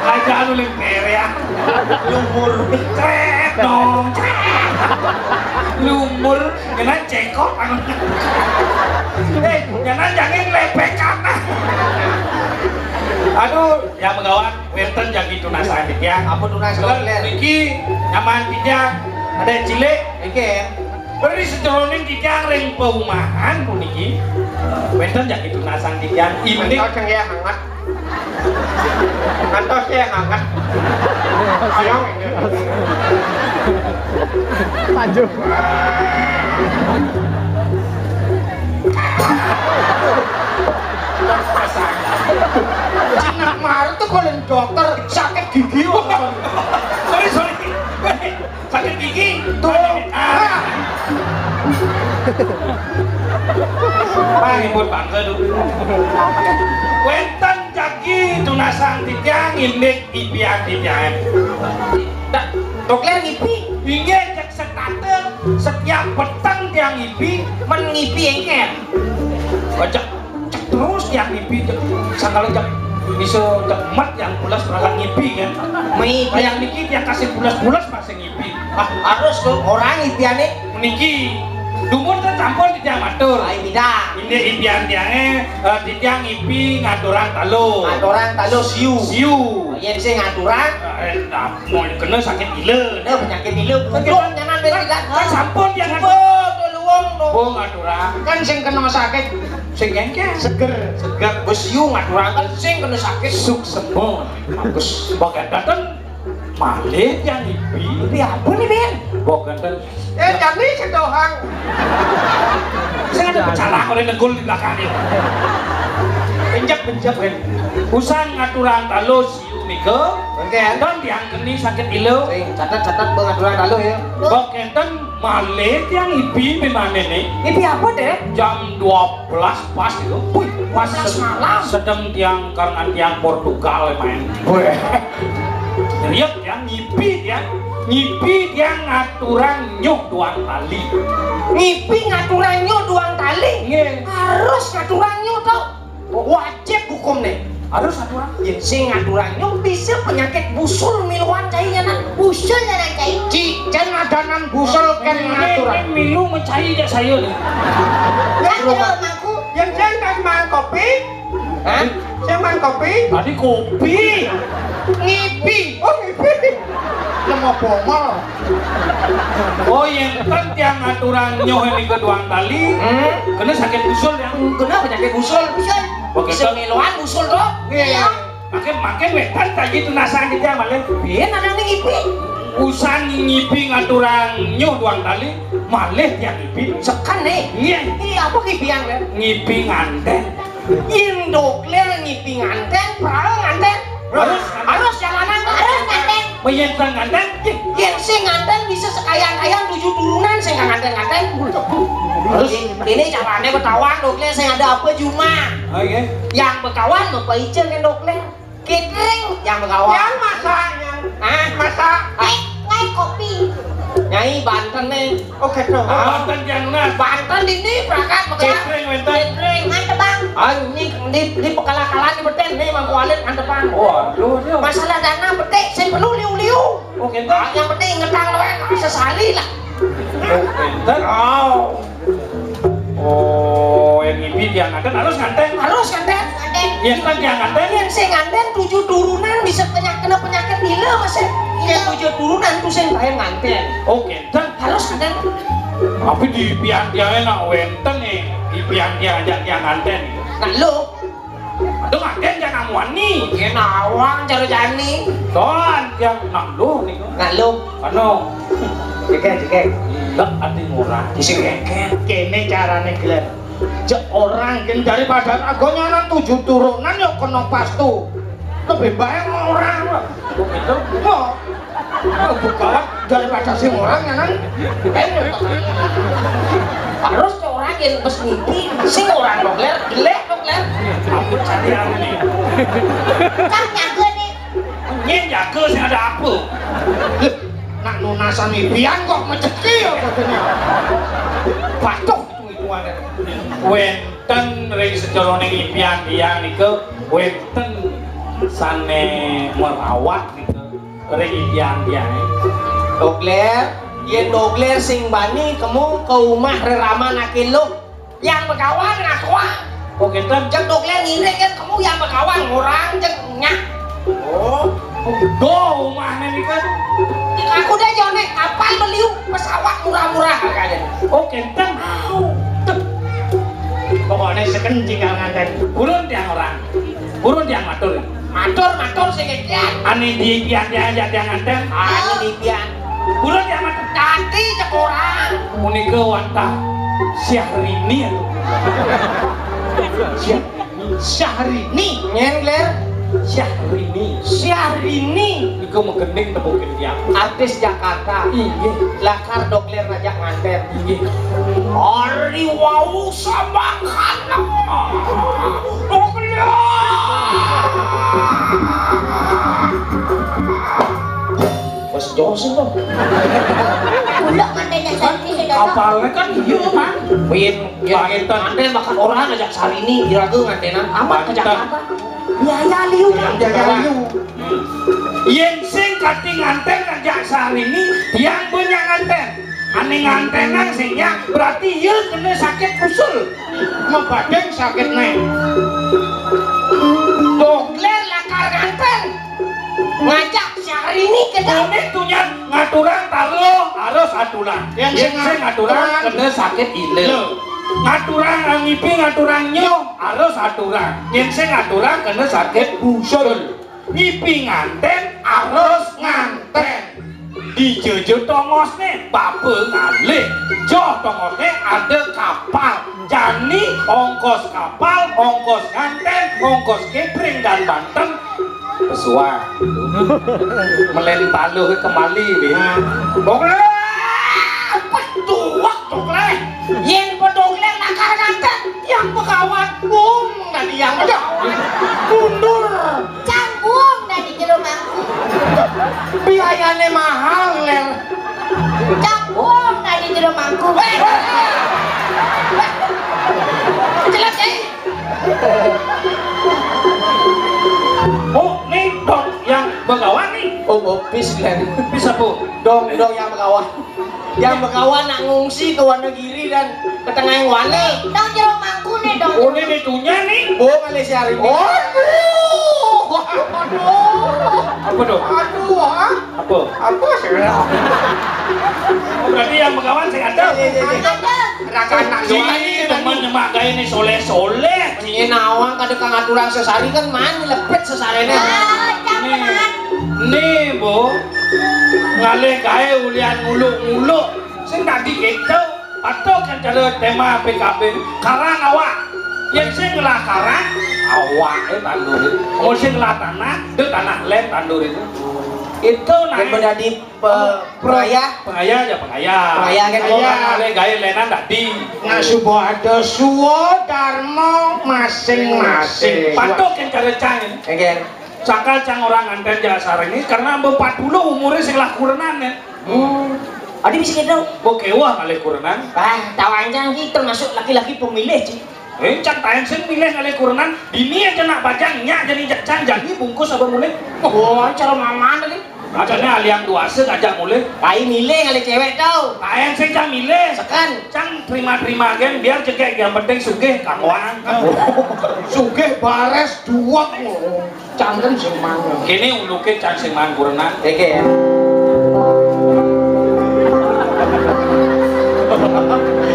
Aja anu lempere ya. Lumur. Cret dong. Cret. Lumur. Jangan cekok. Eh, jangan, jangan lepekan. Aduh, ya, Begawan. Wénten jagi tunas, Dik, ya. Apa tunas, Dokler? Niki nyaman titiang, ada cilik. Niki. Beri sejeroning titiang ring paumahan puniki. Wénten jagi tunas titiang. Ini ngantos ya hangat. Ngantos ya hangat. Ayo. Lanjut. Cina kemarin tuh kalau dokter sakit gigi. Sorry, sorry. Sakit gigi. Tuh. Ah. Pak, nyebut bangga dulu. Wénten jagi tunasang titiang indik ipian titiang. Dokler ngipi. Inggih, cek setata setiap peteng tiang ngipi. Men ngipi engken. Cek, cek terus tiang ngipi, cek. Sakala cek bisa cek met yang pulas perangkat ngipi kan. Mei tiang niki tiang kasih pulas-pulas masih ngipi. Ah, harus tuh orang ngipiane. Niki dumun kan sampun tiang matur. Ai bidang. Inggih, ipian tiange, eh, titiang ngipi ngaturang talu. Ngaturang talu siu. Siu. Yen sing ngaturang, eh, nah, mau kena sakit gila. Kena penyakit gila. Kan sampun tiang ngaturang. Coba, tolong, no. Oh, ngaturang. Kan sing kena sakit, sing engke. Seger. Seger. Wis yu ngaturang kan sing kena sakit. Suksema. Bagus. Bagian dateng malih tiang ngipi. Ngipi apa nih, Ben? Bagian dateng. Eh, jani sedohang. Sing ada bicara oleh negul di belakang ini. Pencet, pencet, Ben. Usang ngaturang talu siu nika. Oke. Dan tiang keni sakit ilu. Sing, catat, catat, Bang, ngaturang talu ya. Bok enten malih tiang ipi memane nih. Ipi apa deh? Jam dua belas pas itu. Wih, pas malam. Sedang tiang karangan tiang Portugal main. Weh. Riap tiang ngipi tiang. Ngipi tiang ngaturang nyuh duang tali. Ngipi ngaturang nyuh duang tali? Nggih. Harus ngaturang nyuh to. Wajib hukum nih. Harus ngaturang. Ya, sing ngaturang nyuh bisa penyakit busul miluan cai nyanan. Busul nyanan cai. Ci, jan adanan busul kan ngaturang. Milu mencai jak saya nih. Ya, kalau aku. Yang jangan kasih makan kopi. Hah? Sing mang kopi? Tadi kopi. Ngipi. Oh, ngipi. Lemo pomol. Oh, yang kan tiang aturan nyoh ini ke duang tali. Hmm? Kena sakit usul yang. Kena penyakit usul. Usul. Bisa miluan usul tuh. Iya. Makin makin wetan tadi tunasan kita malah. Biar ada nih ngipi. Usan ngipi ngaturang nyoh duang tali, malih tiang ngipi. Sekan nih. Iya. Iya, apa ngipi yang, Len? Ngipi nganten. Yen Dokler ngipi nganten, prau nganten. Harus. Harus jalanan. Harus nganten. Yen nganten, yen sing nganten bisa sekayang-kayang tujuh turunan sing nganten-nganten. Harus. Ini carane Betawi, Dokler, sing ada apa cuma. Oh, iya. Yang Betawi, Bapak Icil kan, Dokler. Catering yang Betawi. Yang masak, yang. Hah? Masak. Eh, ngai kopi. Nyai Banten nih. Oh, gitu. Ah, Banten yang nunas. Banten ini berangkat, Bang. Catering, wenten. Catering. Mantep, Bang. Ah, ini di, di pekala-kala di beten nih, Bang Kualit, mantep, Bang. Waduh, dia. Masalah dana betik, saya perlu liu-liu. Oh, gitu. Ah, yang penting ngetang loen, sesali lah. Oh, gitu. Oh. Oh, yang ini dia nganten, harus nganten. Harus nganten. Nganten. Yang kan dia nganten. Yang saya nganten tujuh turunan bisa penyakit, kena penyakit gila, Mas. Yang tujuh turunan tuh saya bayar nganten. Oh, gitu. Harus nganten. Tapi di pian dia enak wenten nih. Di pian dia ajak dia nganten. Nah, lo Aduh, makin jangan wani. Kena awang cara jani. Don, yang nak lu nih. Nak lu. Ano? Jekek, jekek. Lek ati ngurang. Disingkek. Kene carane, Glen. Cek orang, kan, daripada agonyanan tujuh turunan, ya kena pastu. Lebih baik orang, Pak. Begitu. Wah. Oh, bukan, daripada sing orang, ya, kan? Harus ke orang yang bes mimpi, sing orang, Dokler, jelek, Dokler. Aku cari aku nih. Kan jago nih. Nyen jago sing ada apa? Nak nunasan impian kok meceki ya katanya. Patuh itu itu ada. Wenten ring sejaroning impian tiang nika wenten sane merawat nika ring impian tiang. Dokler, yen Dokler sing bani kemu ke umah reraman ake lu. Yang begawan ngasuh. Oh, ngenten. Jeng Dokler ngiring kan kamu yang begawan orang jeng nyak. Oh, do umahne nika. Aku deh jone kapal beliu pesawat murah-murah harganya. Oh, ngenten. Pokoknya sekencing nganten. Burun tiang orang. Burun tiang matur. Matur, matur sing kian. Ane di kian tiang aja tiang nganten. Ane di kian. Burun tiang matur. Dadi cek orang. Punika wantah Syahrini atuh. Syah-, Syahrini. Nyen, Gler? Syahrini. Syahrini. Niku megending tepukin tiang. Artis Jakarta. Inggih. Lakar Dokler ngajak nganten. Inggih. Ari wau sambangkana. Dokler. Bos Josin tuh. Bulak mantenya Syahrini sudah. Apalnya kan iya, Mang. Win, ya, Banten. Nganten makan orang ajak Syahrini, iraga ngantenan. Amat ke Banten. Jakarta. Biaya liu, Kang. Biaya liu. Yen sing kati nganten ajak Syahrini, tiang banyak nganten. Ane ngantenang sing nyak, berarti iya kena sakit usul. Mabadeng sakit nih. Dokler lakar nganten. Ngajak Syahrini ke. Ane tunyan ngaturang talo harus aturan. Yang sing ngaturang kena sakit ilir. Ngaturang ngipi ngaturang nyo harus aturan. Yang sing ngaturang kena sakit usul. Ngipi nganten harus nganten. Dijojo tongosne baba ngalih. Joh tongosne ada kapal. Jani ongkos kapal, ongkos nganten, ongkos catering dan banten. Pesuang. Melen taluh kembali, Win. Nah. Dokler, petuak, Dokler. Yen petuak, Dokler, nakar nganten. Yang pegawan, bung, tadi yang pegawan. Mundur. Canggung dari jero mangku. Biayane mahal, Ler. Canggung dari jero mangku. Jelas, eh? Oh, nih dong yang begawan nih. Oh, oh, bis, Ler. Bisa, Bu. Dong, dong yang begawan. Yang begawan nak ngungsi ke Wonogiri dan ke tengah yang wale. Dong jero mangku nih, dong. Oh, ini nih dunia nih. Oh, Malaysia hari ini. Waduh. Aduh. Apa tuh? Aduh, ha? Apa? Apa sih? Oh, berarti yang begawan sing ada. Iya, iya, iya. Ada. Raka anak Ji, doang ini teman tadi. Nyemak gaya ini soleh-soleh. Ini nawang kada kang aturang sesari kan man lepet sesarene. Ah, jangan. Nih, Bu. Ngalih gawe ulian nguluk-nguluk. Sing tadi itu patuh kan cara tema P K B. Karang awak. Yang sing ngelah karang awak eh tandur. Mau sing ngelah tanah, itu tanah lem tandur itu. Itu nah. Yang menjadi pe-, pengayah. Pengayah ya pengayah. Pengayah kan. Pengayah. Kalau ngalih gawe lenan tadi. Nah, suba ada suwa dharma masing-masing. Patuh kan cara cang. Oke. Sakal cang orang nganten jasar ini karena empat puluh umurnya sing lah kurenan ya. Hmm. Adi bisa gitu. Kok kewah ngalih kurenan? Ah, tahu aja ki termasuk laki-laki pemilih sih. Eh, cang taen sing milih ngalih kurenan, dini aja nak bajang nyak jadi cang jani bungkus apa mulih. Wah, cara maman tadi. Ajane aliang duase ngajak mulih. Kai milih ngalih cewek tau. Taen sing cang milih. Seken. Cang terima-terima gen biar jegek yang penting sugih kamuan. Sugih bares duwek. Cangkem sing mangan. Kene uluke cang sing mangan kurenan. Iki ya.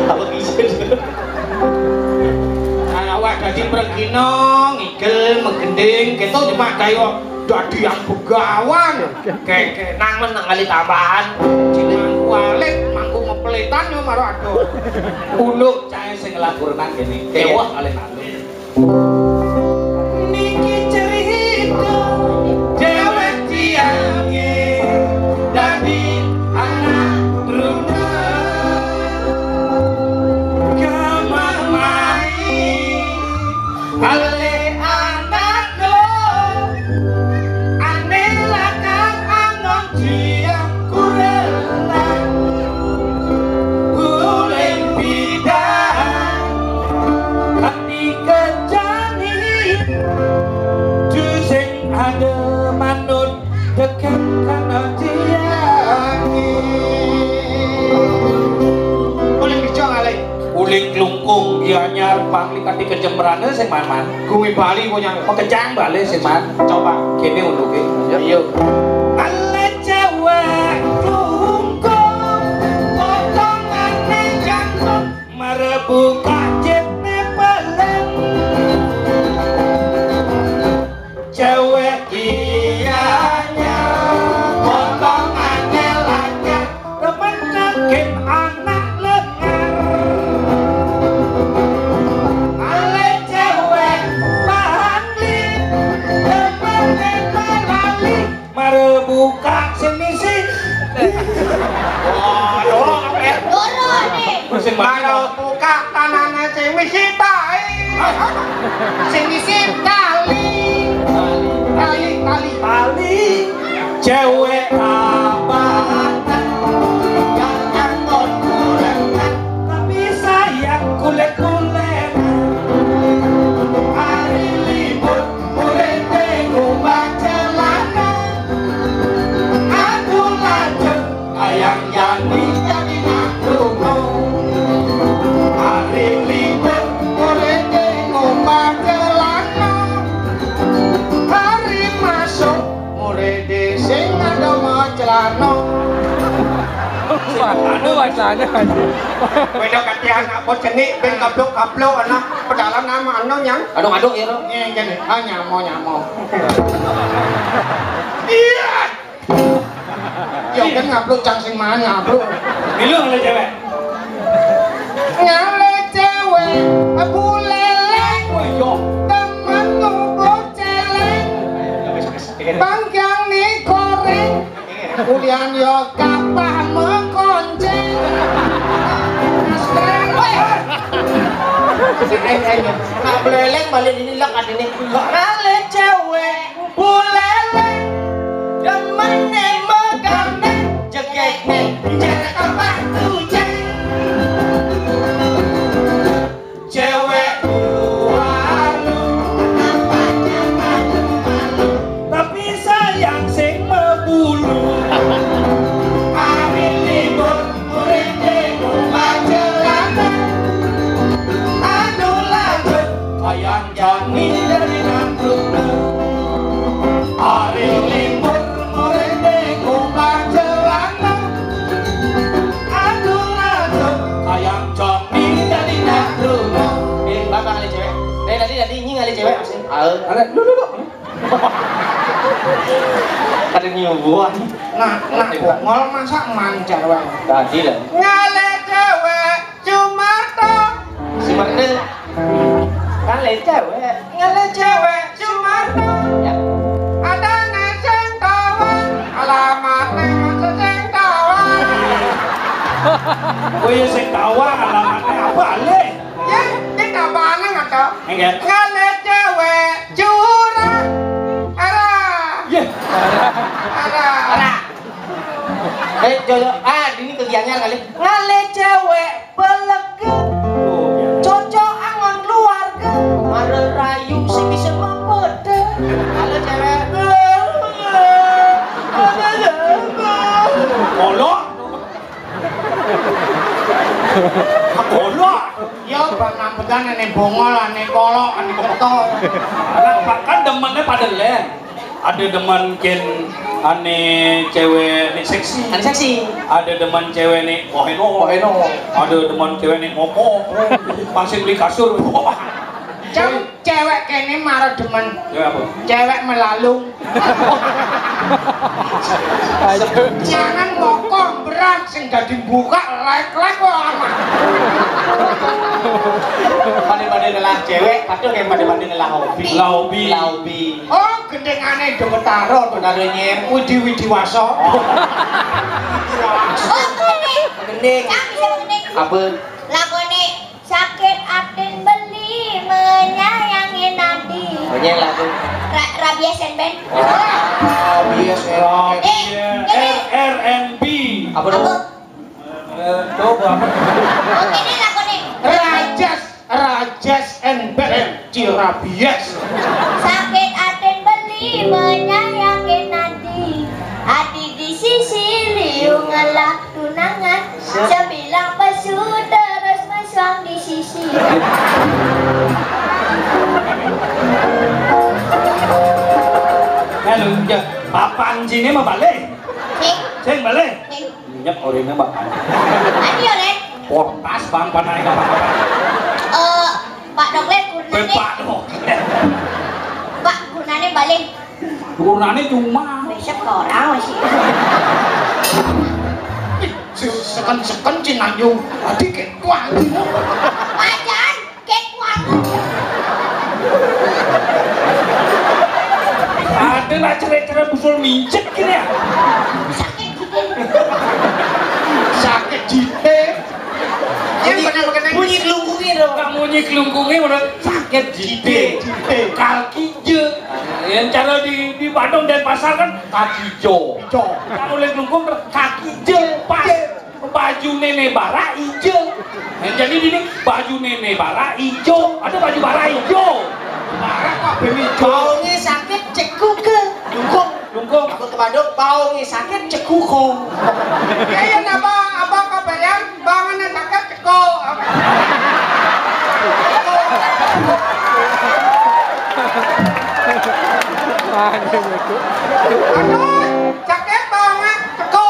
Apa bisa? Nah, awak Pregina ngigel megending, kita cuma kayak dadi yang begawan. Keke nang menang kali tambahan. Cina kualit, mangku ngepelitan yo maro aduh. Uluk cahe sing laburenan kene. Kewah kali nang. Niki cerita dewek tiange dadi anak truna. Kamamai ale anak lo, ane lakang angon tiang kurenan. Uleng bidang Ati kejani, tu sing ada manut deken kana tiangi. Uling bijong alai. Uling klungkung gianyar pangli kati kejembrane sing man-man. Kuwi Bali punya. Pekejang bale sing man. Coba kene unduke. Iya. Ale cewek klungkung, potongane jangkung. Merebu kajitne pelem. Cewek iyanya potongane lanyar, remen kaget anak lengar. Ale cewek pahangli, remen lali. Mare buka sing misi. Waduh, apa ya? Loro nih. Sing mare buka tanane sing misi tai. Sing misi tali. Tali, tali, tali. Cewek abatan yang angkon kulengan, tapi sayang kulit-kulit. Hari libur Urip ning omah celana. Aku lajeng ayang yani dadi nak krungu. Hari libur urip ning omah celana. Hari masuk murid sing ada macelana. Aduh, macelana. Weda katihan apa jenik ben kablok-kablok ana pedalan nama anu nyang. Aduh, aduh ya, Ro. Ngene, ah, nyamo, nyamo. Iya. Ya kan ngapluk cang sing mangan ngapluk. Milu ngale cewek. Ngale cewek, buleleng. Oh iya. Temen tubuh celeng. Panggang nih goreng. Kulian yo kapah mekonceng. Mas Bel. Woi. Sing ayo, ayo. Nak beleleng balik ini lek adine. Ngale cewek. Bulele, demene megane, jegege, jerek apa tujeng. Cewek tualu, nampaknya malu-malu. Tapi sayang sing mebulu. Hari libur, murid di rumah celana. Aduh, lanjut, kaya Jani dadi nang truna. Ari limbur murene kumbang celana. Aduh, aduh, kayang Jani dadi nang truna. Eh, Bang, Bang, ngalih cewek. Dari tadi, tadi ini ngalih cewek, apa sih? Ae. Ada, lu, lu, lu. Ada nyubuhan. Nah, nah, bongol masa mancar wae. Tadi lah. Ngalih cewek. Sumarto. Sumarto. Ngale cewek. Ngale cewek. Sumarto. Ya. Ada sing tawang. Alamate masih sing tawang. Oh iya, sing tawang, alamate apa, alih? Ya, ini tambahan atau? Enggak. Ngale cewek. Curang. Arah. Iya. Arah. Arah. Eh, jojo, ah, ini kegiatannya kali. Ngale cewek. Pelege. Cocok angon keluarga. Mara rayu sing bisa mapede. Halo, cewek. Kolok. Kolok. Ya, bang nampedan ane bongol, ane kolok, ane kebeto. Nah, kan demennya pada len. Ada demen ken ane cewek nek seksi. Ane seksi. Ada demen cewek nek koheno. Koheno. Ada demen cewek nek mopo. Masih beli kasur. Wah. Cang, Cewek kene mara demen. Ya apa? Cewek melalung. Jangan kokoh berat sing dadi buka lek-lek kok aman. Pada-pada ngelah cewek, padahal yang pada-pada ngelah hobi. Lah hobi. Lah hobi. Oh, gendengane Dewetara to. Karo nyem. Widi Widiwasa. Oh, gendeng. Gendeng. Cang bisa gendeng. Apa? Lakone sakit atin beli menyayangi nadi. Banyak lagu. Ra Rabies and Band. Oh, Rabies and Band. Eh, ini R R and B. Apa tuh? Apa? Eh, coba apa? Oh, ini lakone. Rajas, Rajas and Band. Ci Rabies. Sakit atin beli menyayangi nadi. Adi di sisi liu ngelah tunangan. Sebilang pesu terus mesang di sisi. Halo, ya, papan sini mah balik. Sing. Sing balik. Sing. Nyep orine bakal. Adi oren. Portas bang panai kapan. Eh, Pak Doklet gunane. Pak Doklet. Pak gunane balik. Gunane cuma. Besok ke orang masih. Seken-seken cinanyu. Adi kek tuan. Pacan. Kek kuat. Ada nak cerai-cerai busul mincet gini ya. Sakit gitu. Sakit jite. Ya, bunyi, bener-bener bunyi kelungkungnya dong. Nggak bunyi kelungkungnya, udah sakit jite. Jite, jite. Kaki je. Yang cara di di Bandung dan pasar kan kaki jo. Jo. Kalau oleh kelungkung kaki je pas. Baju nenek bara ijo. Nah, jadi ini baju nenek bara ijo. Ada baju bara ijo. Bara kok beli ijo. Baunge sakit cekuke. Lungkung. Lungkung. Aku temaduk baunge sakit cekuko. Ya, ya, napa, apa kabarnya? Baunge sakit ceko. Aduh, sakit baunge ceko.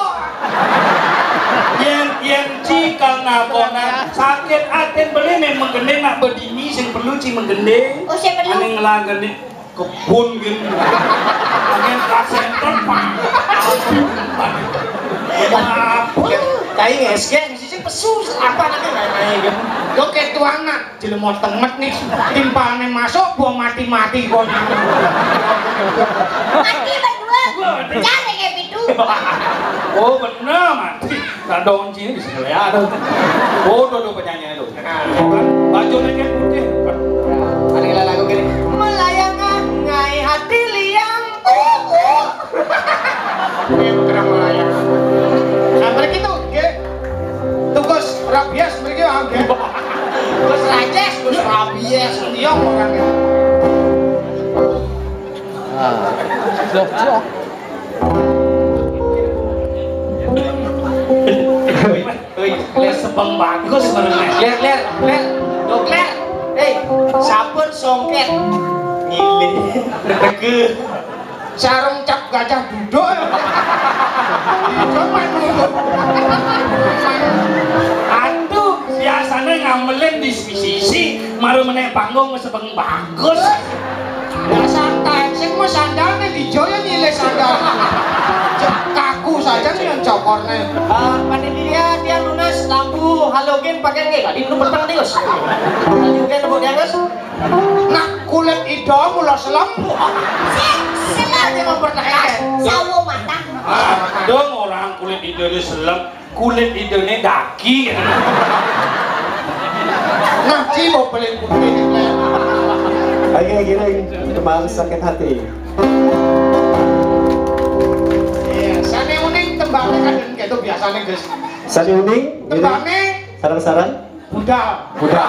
Yen yen ci kang nakonan sakit aten beli nek menggending nak bedini sing perlu ci menggending. Oh, sing perlu. Ane ngelanggar nih kebun gini. Pengen kasenter pak. Apa? Kayak ngesek sih pesu apa namanya? Yo ketuanan. Jelema temet nih, timpane masuk, gua mati-mati gua nang. Mati berdua. Cari kayak itu. Oh, bener mati. Nah, dong sini bisa ngeliat. Oh, tuh, tuh penyanyi tuh. Kan baju kayak putih. Ada yang lagu gini. Melayang ngai hati liang. Uh, uh. Oke, bergerak melayang. Nah, begitu, oke. Tugas rabies mriki ya, nggih. Gus Rajes, Gus Rabies, iya orangnya. Wih, wih, les sebeng bagus bareng les. Ler, ler, ler. Dok, ler. Hei, sabun songket. Ngilih. Rege. Sarung cap gajah duduk. Itu main dulu. Aduh, biasanya ngamelin di sisi, maru meneh panggung sebeng bagus. Ya santai, sing mau sandal nih di Joyo nyilih sandal. Kaku saja nih yang cokornya. Ah, panitia dia lunas lampu halogen pakai nggih? Tadi lu peteng nih, Gus. Halogen mau diangus? Nah, kulit ijo mula selem. Sik, selem. Dia mempertanyakan. Sawo matang. Ah, dong orang kulit ijo ini selem, kulit ijo ini daki. Nah, ci mau paling putih. Oke, gini, teman sakit hati. Iya, sane uning tembangnya kan gitu biasanya, Gus. Sane uning, gini. Tembangnya. Sarang-sarang. Budal. Budal.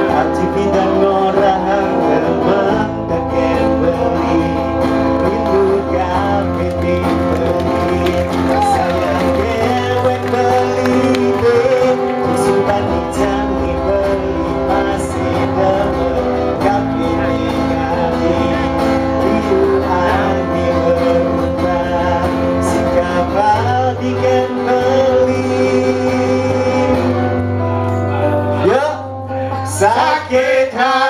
Aji pindang ngorahang remang kakek beli. Rindu kabeh dibeli. Sayang dewek beli deh. Susutan ijan dibeli masih demen. Kabeh dikali. Liu ati berubah. Si kapal diken beli. Yuk. Sakit hati.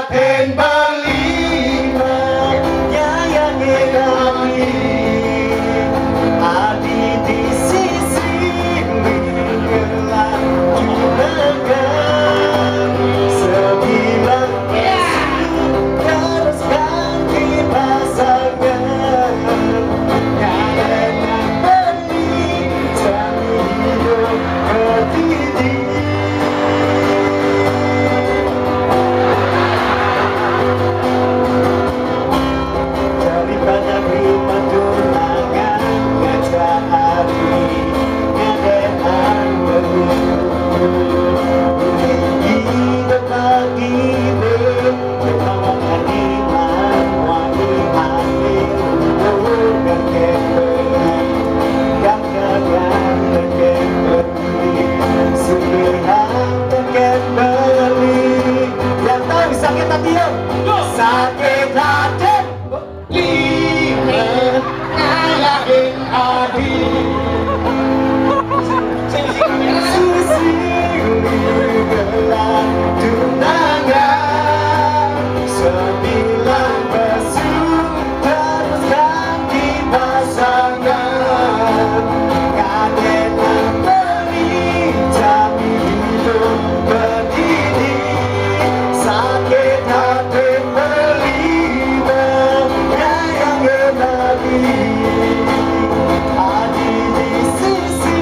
Ada di sisi,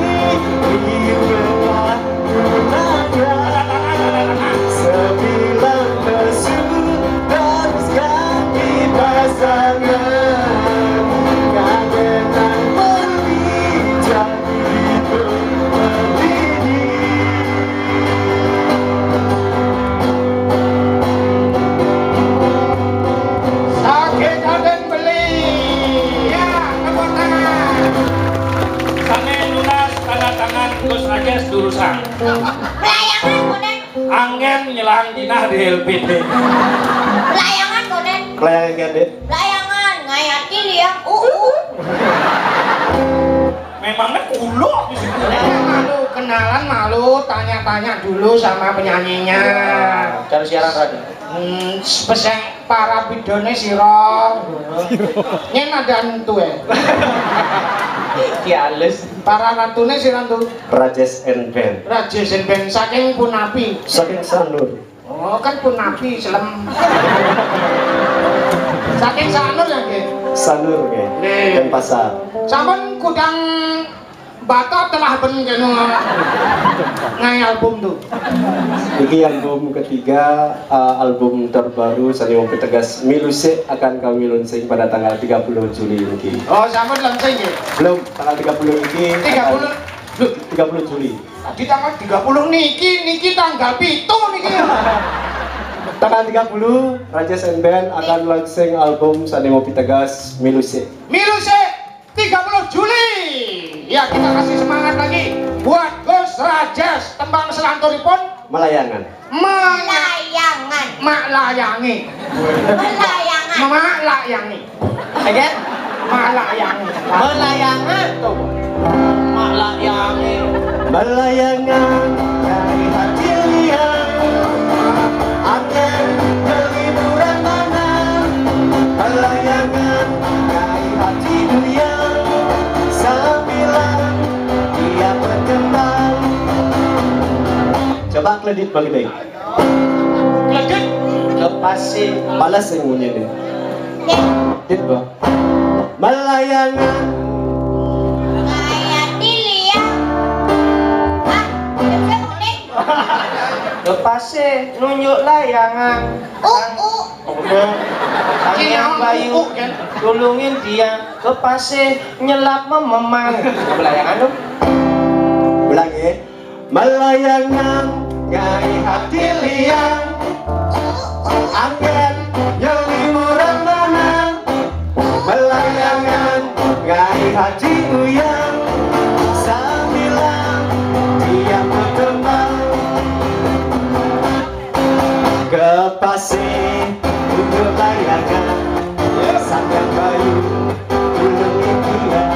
ibulah mulanya sembilan bersyukur teruskan di pasangan. Ngadenan merdeka. Sakit hati beli. Ya, tepuk tangan. Sane nunas tanda tangan Gus Rajes durusang. Pelayangan, Koden. Anggen nyelang dinah di L P T. Pelayangan, Koden. Pelayangan, Dek. Pelayangan, ngayati liang. Uh, uh. Memangnya kulo di situ. Malu kenalan, malu tanya-tanya dulu sama penyanyinya. Cara siaran radio. Hmm, pesek para bidone siro. Nyen ada entu ya. Ki halus. Para ratune siro tu. Rajes and Band. Rajes and Band saking punapi. Saking Sanur. Oh, kan punapi selem. Saking Sanur ya, nggih. Sanur, nggih. Nggih. Denpasar. Sampun kudang bata telah ben kenu ngai album tu. Iki album ketiga, eh, album terbaru sane wong pitegas Milusik akan kami launching pada tanggal tiga puluh Juli niki. Oh, sampun launching ya? Belum, tanggal tiga puluh niki. Tiga puluh. Akan, loh, tiga puluh Juli. Tadi tanggal tiga puluh niki, niki tanggal pitu niki. Tanggal tiga puluh, Raja Senden akan launching album sane wong pitegas Milusik. Milusik tiga puluh Juli. Ya, kita kasih semangat lagi buat Gus Rajes. Tembang selanturipun Melayangan. Melayangan. Mak layangi. Melayangan. Mak layangi. Again? Mak layangi. Melayangan tu. Mak layangi. Melayangan dari hati liang. Angin dari bulan mana? Melayangan dari hati liang. Sambilan dia berkembang. Coba kledit, Bang Gede. Kledit. Lepasi. Balas yang bunyi nih. Dit, Bang. Melayangan. Kayak dilihat. Ah, udah boleh. Lepasi nunjuk layangan. Uh, uh. Oke. Tanyang Bayu, tulungin dia. Lepasi nyelap mememang. Melayangan tu. Ulang ya. Melayangan ngai hati liang. Angin nyelimuran mana? Melayangan ngai hati uyang. Sambilan dia berkembang. Kepase untuk layangan. Sandang Bayu tulung dia.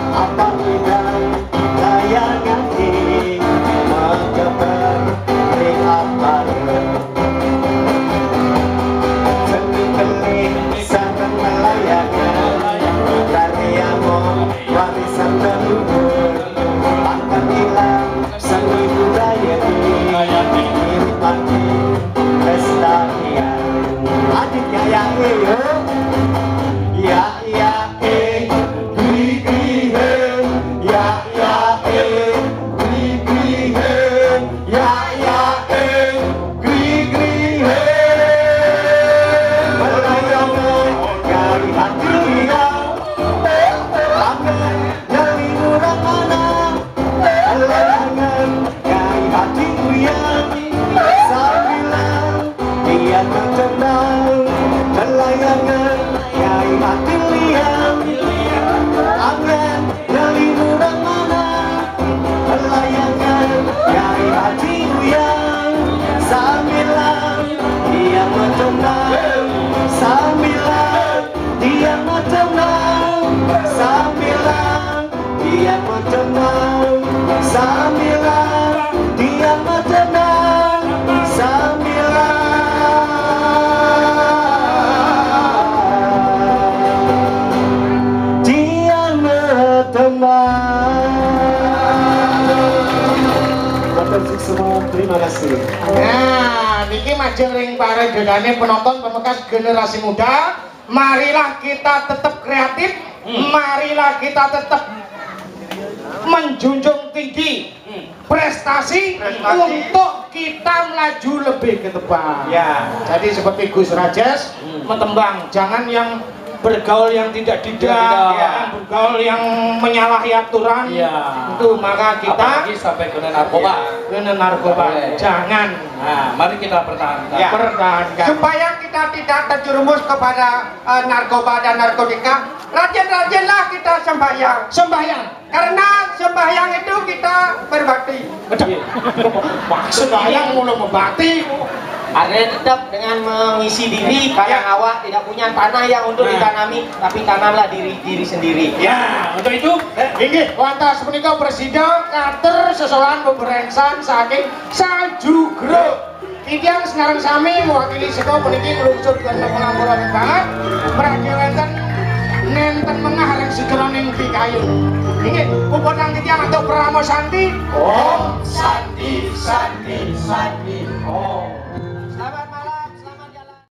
Apa indah layangan ini? Menggeber ring ampara. Tengah-tengah sareng melayangan. Karya mong warisan leluhur. Pantang ilang seni budaya ini. Ngiring panggung pelestarian. Adit ya, ya, eh, yo. Ya, ya, eh, gri, gri, he. Ya, ya, eh, gri, gri, he. Ya, ya, eh, gri, gri, he. Melayangan dari hati liang. Angin dari murah mana? Melayangan dari hati liang. Sambilan dia berkembang. Melayangan dari hati liang. Angin dari murah mana? Melayangan dari hati liang. Sambilan dia berkembang. Sambilan dia berkembang. Sambilan dia berkembang. Sambilan dia berkembang. Sambilan dia berkembang. Matur suksma, terima kasih. Nah, niki majeng ring para dedane penonton pemekas generasi muda. Marilah kita tetap kreatif, hmm. Marilah kita tetap menjunjung tinggi hmm. prestasi, prestasi untuk kita melaju lebih ke depan. Ya. Jadi seperti Gus Rajes hmm. Metembang, jangan yang bergaul yang tidak tidak, ya. Bergaul yang menyalahi aturan, ya. Itu maka kita apalagi sampai kena narkoba. Ya. Kena narkoba, jangan. Nah, mari kita pertahankan. Ya. Pertahankan. Supaya kita tidak terjerumus kepada uh, narkoba dan narkotika, rajin-rajinlah kita sembahyang. Sembahyang. Karena sembahyang itu kita berbakti. Betul. Maksud sembahyang mau berbakti. Artinya tetap dengan mengisi diri, kadang ya. Awak tidak punya tanah yang untuk nah. Ditanami, tapi tanamlah diri diri sendiri. Ya, untuk itu, eh, inggih, wonten menika presida kater sesolan beberensan saking Salju Group. Titiang sekarang sami mewakili saka puniki nglungsur karena pengangguran banget. Mragi wenten nenten mengah ring sejeroning pikayun. Inggih, puputang titiang antuk Parama Santi. Om Santi, Santi, Santi.